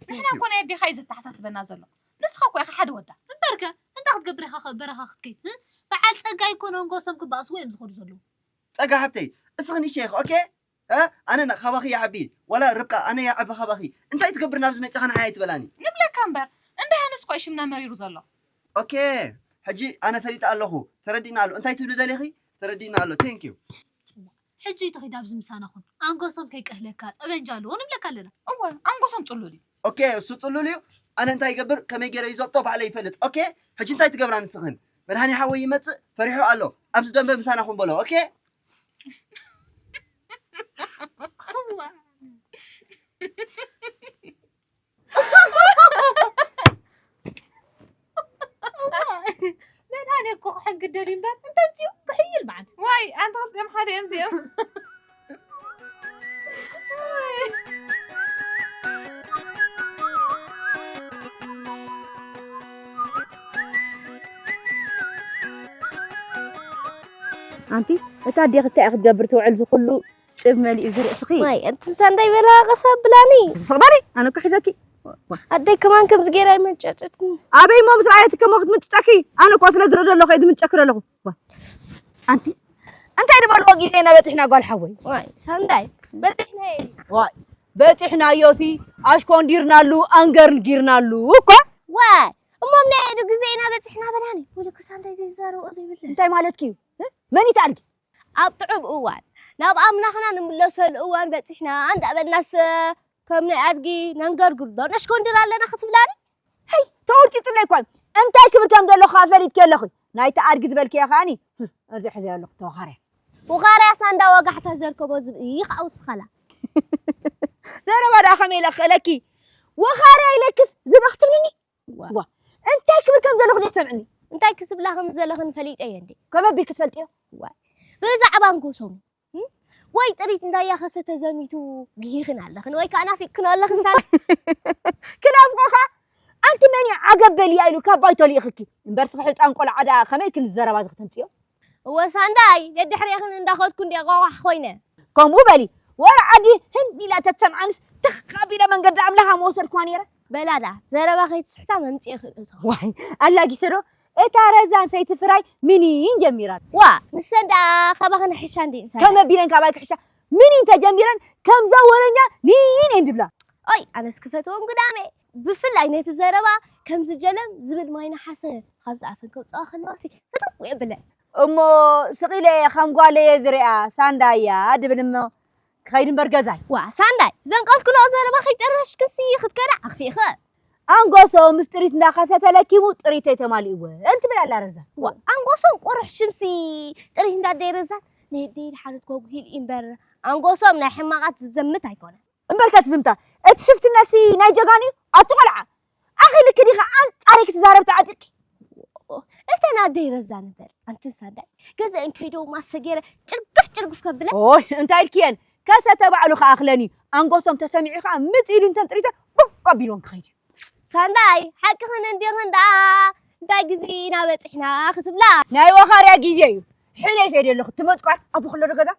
ንሕና እኮ ናይ ኣዴኻ እዩ ዘተሓሳስበና ዘሎ። ንስኻ እኮ ኢኻ ሓደ ወዳ። እምበርከ፣ እንታይ ክትገብር ኢኻ ከ በረኻ ክትከይድ? እ? በዓል ጸጋይ እኮ ነንጎሶም ክበኣስዎ እዮም ዝኸዱ ዘለዉ። ጸጋ ሓብተይ፣ እስኺ ንእሽተይ ኢኺ፣ ኦኬ? እ? ኣነ ና-፣ ካባኺ ይዓቢ፣ ዋላ ርብቃ፣ ኣነ ይዓቢ ካባኺ። እንታይ ትገብር ናብዚ መጺኻ ንዓይ ኣይትበላኒ? ንብለካ እምበር፣ እንድሕንስ እኮ እዩ ሽምና መሪሩ ዘሎ። ኦኬ፣ ሕጂ ኣነ ፈሊጠ ኣለኹ፣ ተረዲእና ኣሎ። እንታይ ትብሊ ደሊኺ? ተረዲእና ኣሎ። ቴንክ ዩ። ሕጂ ተኺድ ኣብዚ ምሳና ኹን። ኣንጎሶም ከይቀህለካ፣ ጠበንጃ ኣለዎ ንብለካ ኣለና። እወ፣ ኣንጎሶም ጽሉል እዩ። ኦኬ፣ እሱ ጽሉል እዩ። ኣነ እንታይ ይገብር፣ ከመይ ገይረ ይዘብጦ ባዕለይ ይፈልጥ። ኦኬ፣ ሕጂ እንታይ ትገብራ ንስኽን? መድሃኒ ሓወይ ይመጽእ፣ ፈሪሑ ኣሎ። ኣብዚ ደንበ ምሳና ኹን በሎ። ኦኬ? መድሃኔ እኮ ክሕንግድ ደልዩ እምበር እንተምፅኡ ክሕይል በዓል። ዋይ፣ ኣንታ ክልቲኦም ሓደ እዮም እዚኦም። ኣንቲ፣ እታ ኣዴኺ እንታይ እያ ክትገብር ትውዕል ዝኹሉ ጭብ መሊኡ ዝርእስኺ? ማይ፣ ኣንቲ ሳንዳይ በላ ቀስ ኣብላኒ። ስቕ በሊ፣ ኣነ እኮ ሒዘኪ። ዋ። ኣደይ ከማን ከምዚ ገይራ ይመንጨጨትኒ። ኣበይ እሞ ምስ ረኣየትኪ እሞ ክትምንጭጨኪ? ኣነ እኮ ስለ ዝርኢ ዘለኹ እየ ዝምንጨኪ ዘለኹ። ዋ። ኣንቲ፣ እንታይ ዝበልዎ ግዜና በፂሕና ጓል ሓወይ? ዋይ፣ ሳንዳይ፣ በፂሕና እየ። ዋይ፣ በፂሕናዮሲ ኣሽኮንዲርናሉ፣ ኣንገርጊርናሉ እኮ። ዋይ፣ እሞ ናይ ኢዱ ግዜ ኢና በፂሕና በላኒ። ወለኩ ሳንዳይ ዘይዛረቦ ዘይብለን። እንታይ ማለትኪ እዩ? እ? መን እዩ እቲ ኣድጊ? ኣብ ጥዑም እዋን፣ ናብ ኣምላኽና ንምለሰሉ እዋን በጺሕና እንዳበልናስ፣ ከም ናይ ኣድጊ ነንገርግር ዶ ነሽኮንድር ኣለና ክትብላኒ? ሄይ፣ ተወርጢጥለይ እኳ እዩ። እንታይ ክብል ከም ዘለኹ ከኣ ፈሊጥኪ ኣለኹ። ናይቲ ኣድጊ ዝበልክዮ ከኣኒ፣ ህም፣ እዚ ሕዚ ኣለኹ ተወኻርያ። ወኻርያ ሳንዳ ወጋሕታ ዘርከቦ ዝብኢ ከኣ ውስኸላ። ዘረባ ደኣ ከመይ ኢለ ክኽእለኪ? ወኻርያ ኢለክስ ዝብኢ ክትብልኒ? ዋ። ዋ። እንታይ ክብል ከም ዘለኹ ዘይትሰምዕኒ? እንታይ ክትብላ ከም ዘለኽን ፈሊጠዮ እንዴ? ከመይ ኣቢልኪ ትፈልጥዮ? ዋይ። ብዛዕባ ኣንጎሶም። እም? ወይ ጥሪት እንታይ ያኸሰ ተዘሚቱ ግሂኽን ኣለኽን ወይ ከዓ ናፊቅክን ኣለኽን ሳል። ክናፍቆኻ? ኣንቲ መን እዩ ዓገብ በልያ ኢሉ ካብ ባይቶ ልኢኽኪ? እምበር ስኺ ሕፃን ቆልዓ ደኣ ከመይ ኢልክን ዘረባ እዚ ክተምፅዮ? እወ ሳንዳይ፣ ደድሕሬኽን እንዳኸድኩ እንዴ ቆቋሕ ኮይነ። ከምኡ በሊ። ወረ ዓዲ ህን ኢላ ተትሰምዓንስ ትኽ ኣቢለ መንገዲ ኣምላኻ ምወሰድክዋ ነይረ። በላ ደኣ፣ ዘረባ ከይትስሕታ መምጽኤ ክእቶ። ዋይ፣ ኣላጊሰ ዶ? እታ ረዛን ሰይቲ ፍራይ ሚኒን ጀሚራ። ዋ፣ ንሰን ደኣ ካባኽን ሕሻ እንዴ እንሳን። ከመ ቢለን ካባይ ክሕሻ? ሚኒን ተጀሚረን ከምዛ ወረኛ ኒን እየን ድብላ። ኦይ፣ ኣነስ ክፈትዎም ግዳሜ። ብፍላይ ነቲ ዘረባ ከምዚ ጀለም ዝብል ማይ ነሓሰ ካብ ዝኣፈን ከውጽኣ ከለዋሲ ፍትው የብለን። እሞ ስቕ ኢለ እየ ከም ጓለየ ዝሪኣ ሳንዳያ ድብል እሞ ክኸይድ እምበር ገዛይ። ዋ ሳንዳይ፣ ዘንቀልክሎ ዘረባ ከይጨረሽክሲ ክትከዳ ኣኽፊእኸ። ኣንጎሶ ምስ ጥሪት እንዳኸሰተ ለኪሙ ጥሪተይ ተማሊእወ እንትብል ኣላ ረዛ። ዋ ኣንጎሶም ቁሩሕ ሽምሲ ጥሪት እንዳደይ ረዛ። ነደይ ድሓነት ጎጉሂል እምበር ኣንጎሶም ናይ ሕማቓት ዝዘምት ኣይኮነ። እምበርከ ትዝምታ፣ እቲ ሽፍትነትሲ ናይ ጀጋኑ እዩ። ኣቲ ቆልዓ፣ ኣኺልኪ ዲኺ ኣንጻረይ ክትዛረብ ተዓጢቕኪ? እተን ኣደይ ረዛ ንበል፣ ኣንቲ ሳንዳይ፣ ገዛኤን ከይደው ማሰ ገይረ ጭርግፍ ጭርግፍ ከብለ። ኦይ፣ እንታይ ኢልክየን? ከሰተ ባዕሉ ክኣኽለን እዩ። ኣንጎሶም ተሰሚዑ ከኣ ምጽ ኢሉ እንተን ጥሪተ ቡቕ ኣቢልወን ክኸይድ እዩ። ሳንዳይ፣ ሓቅኽን እንዲኽን ደኣ፣ እንታይ ግዜ ኢና በጺሕና ክትብላ? ናይ ወኻርያ ግዜ እዩ። ሕነ ይፈድየ ኣለኹ። ትመጽቋር ኣቦ ክሎ ዶ ገዛ?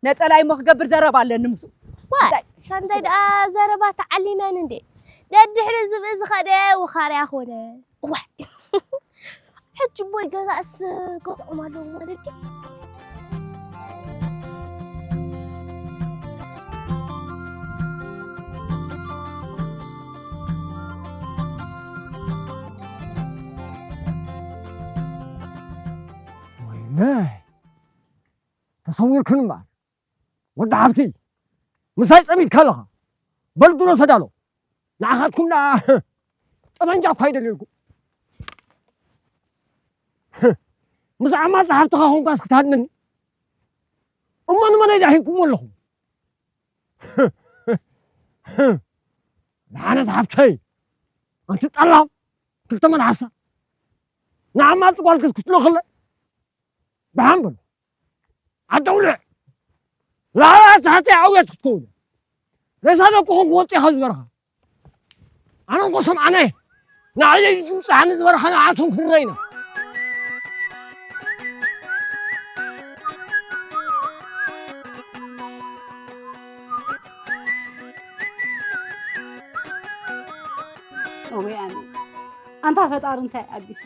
ነጸላይ እሞ ክገብር ዘረባ ኣለኒ ምስኡ። ዋ፣ እንታይ? ሳንዳይ ደኣ ዘረባ ተዓሊመን እንዴ? ደድሕሪ ዝብኢ ዝኸደ ውኻርያ ኾነ። ዋ። ሕጂ ቦይ ገዛእስ ገዝኦም ኣለዉ ማለት ድዩ? ወይለይ፣ ተሰዊርክን እምበኣር። ወዲ ሓብቲ፣ ምሳይ ጸሚድካ ኣለኻ። በል ድሮ ተዳሎ። ንዓኻትኩም ደኣ ጠመንጃ እኳ ኣይደልየልኩም። ምስ ዓማጺ ሓብትኻ ኾንካስ ክትሃድነኒ? እሞ ንመን ኣይዳሂንኩሞ ኣለኹም? ንዓነት ሓብተይ፣ ኣንቲ ጠላም፣ ክልተ መልሓሳ። ንዓማጺ ጓልክስ ክትልእኽለ? ደሓን በሉ። ዓዲ ኣውልዕ። ላዕላ ታሕቲ ኣውያት ክትከውን። ሬሳ ደቅኹም ክወጽእ ኢኻ ዝበርኻ። ኣነ እኮ ሰምዓነ። ንዓለይ ዝምጽኣኒ ዝበርኻ ንዓቶም ክርረይና። እወይ ኣነ። ኣንታ ፈጣሪ እንታይ ኣቢሱ።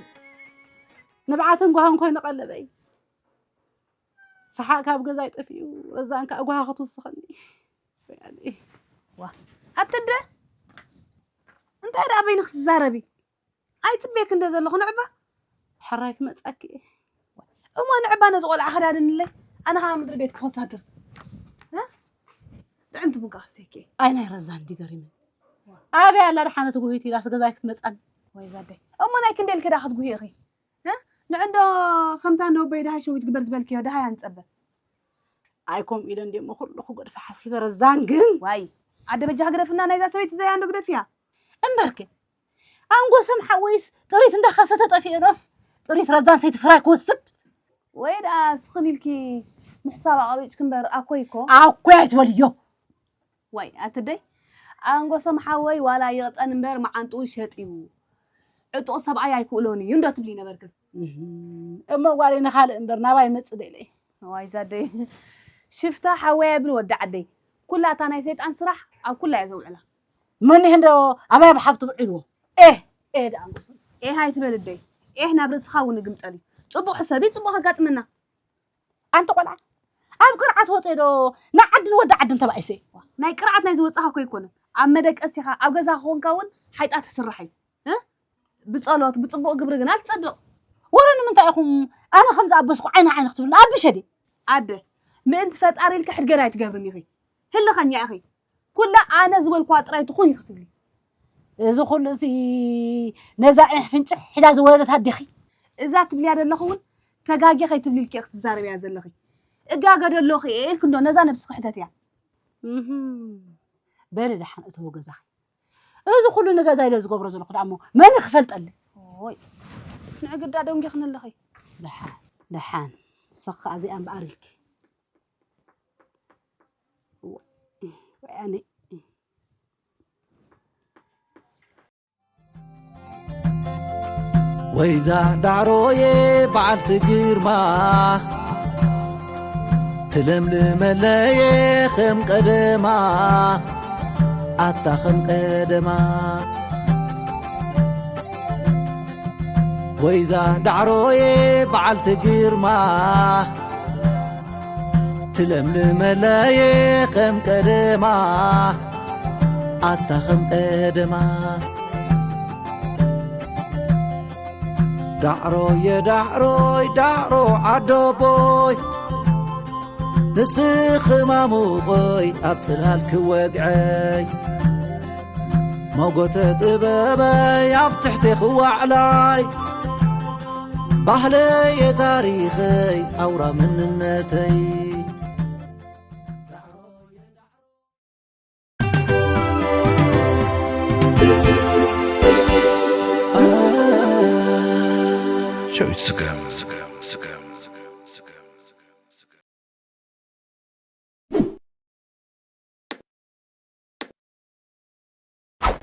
ንብዓትን ጓህን ኮይኑ ቀለበይ። ሰሓቕ ካብ ገዛይ ጠፊኡ፣ ረዛን ከኣ ጓሃ ክትውስኸኒ። ወያኔ። ዋ፣ ኣቲ ኣደ፣ እንታይ ደኣ በይንኺ ትዛረቢ? ኣይጽበየኪ እንደ ዘለኹ ንዕባ። ሕራይ ክመጻኪ እየ። እሞ ንዕባ ነዚ ቆልዓ ከዳድንለይ፣ ኣነ ኸኣ ምድሪ ቤት ክኸሳድር። እ? ጥዕምቲ ቡን ከኣ ክስተየኪ እየ። ኣይ ናይ ረዛን ድዩ ገሪሙኒ። ኣበይ ኣላ ደሓነት ጉሂት ኢላስ ገዛይ ክትመጻኒ? ወይ ዛደይ። እሞ ናይ ክንደይ ኢልኪ ደኣ ክትጉሂ ኢኺ? እ? ንዕንዶ ከምታ እንዶ ኣቦይ ደሃይ ሸዊት ግበር ዝበልክዮ ደሃይ ኣንጸበ። ኣይ ከምኡ ኢለ እንድየ እሞ ኩሉ ክገድፋ ሓሲበ ረዛን ግን። ዋይ፣ ኣደ በጃ ግደፍና ናይዛ ሰበይቲ ዘያ እንዶ ግደፍያ። እምበርክ፣ ኣንጎሶም ሓወይስ ጥሪት እንዳኸሰተ ጠፊኤኖስ ጥሪት ረዛን ሰይቲ ፍራይ ክወስድ። ወይ ደኣ ስኽን ኢልኪ ምሕሳብ ኣቐቢጭኪ እምበር ኣኮይ እኮ። ኣኮይ ኣይትበልዮ። ዋይ ኣትደይ፣ ኣንጎሶም ሓወይ ዋላ ይቕጠን እምበር መዓንጥኡ ሸጢቡ ዕጡቕ ሰብኣይ ኣይክእሎን እዩ እንዶ ትብሊ ነበርክን። እህም፣ እሞ ጓለይ ንኻልእ እምበር ናባይ መጽእ ዶ ኢለ እየ። ዋይ ዛደይ፣ ሽፍታ ሓወይ ኣይብል ወዲ ዓደይ። ኩላ እታ ናይ ሰይጣን ስራሕ ኣብ ኩላ እያ ዘውዕላ። መን ይህ እንዶ ኣባይ ብሓፍቱ ውዒልዎ? ኤህ፣ ኤህ ደኣ ኣንጎሶምስ። ኤህ ኣይትበል ኣደይ። ኤህ ናብ ርእስኻ እውን ይግምጠል እዩ። ጽቡቕ ሕሰቢ፣ ጽቡቕ ከጋጥመና። ኣንቲ ቆልዓ፣ ኣብ ቅርዓት ወጸ ዶ ንዓድን ወዲ ዓድን ተባኢሰ? ናይ ቅርዓት ናይ ዝወጻኻ እኮ ኣይኮነን። ኣብ መደቀሲኻ፣ ኣብ ገዛኻ ኮንካ እውን ሓይጣ ትስራሕ እዩ። እ? ብጸሎት፣ ብጽቡቕ ግብሪ ግና ትጸድቕ። ወረ ንምንታይ ኢኹም ኣነ ከም ዝኣበስኩ ዓይኒ ዓይኒ ክትብሉ? ኣቢ ሸዴ። ኣደ፣ ምእንቲ ፈጣሪ ኢልኪ ሕድገር ኣይትገብርን ኢኺ። ህልኸኛ ኢኺ። ኩላ ኣነ ዝበልኩዋ ጥራይ ትኹን ኢኺ ትብሊ። እዚ ኩሉ እዚ ነዛ ዒሕ ፍንጭሕ ኢላ ዝወለደት ኣዴኺ። እዛ ትብልያ ዘለኹ እውን ተጋጊ ከይትብሊ ኢልኪ ኢኺ ትዛረብያ ዘለኺ። እጋገ ዶ ኣለኹ እየ ኢልኪ እንዶ ነዛ ነብስኺ ሕተትያ። እህም። በሊ ደሓን እተዊ ገዛኺ። እዚ ኩሉ ንገዛ ኢለ ዝገብሮ ዘለኹ ደኣ እሞ መን እዩ ክፈልጠለይ? ኦይ፣ ንዕግዳ ደንጊኽኒ ኣለኺ። ደሓን፣ ደሓን። ንስኺ ከኣ እዚኣ እምበኣር ኢልኪ። ወያኔ። ወይዛ ዳዕሮየ በዓልቲ ግርማ፣ ትለምልመለየ ከም ቀደማ፣ ኣታ ከም ቀደማ። ወይዛ ዳዕሮየ በዓልቲ ግርማ፣ ትለምልመለየ ከም ቀደማ፣ ኣታ ከም ቀደማ። ዳዕሮየ ዳዕሮይ ዳዕሮ ዓዶቦይ፣ ንስኺ ማሙቐይ ኣብ ጽላል ክወግዐይ፣ ሞጎተ ጥበበይ ኣብ ትሕቲ ክዋዕላይ፣ ባህለየ ታሪኸይ ኣውራ መንነተይ። Show it to them.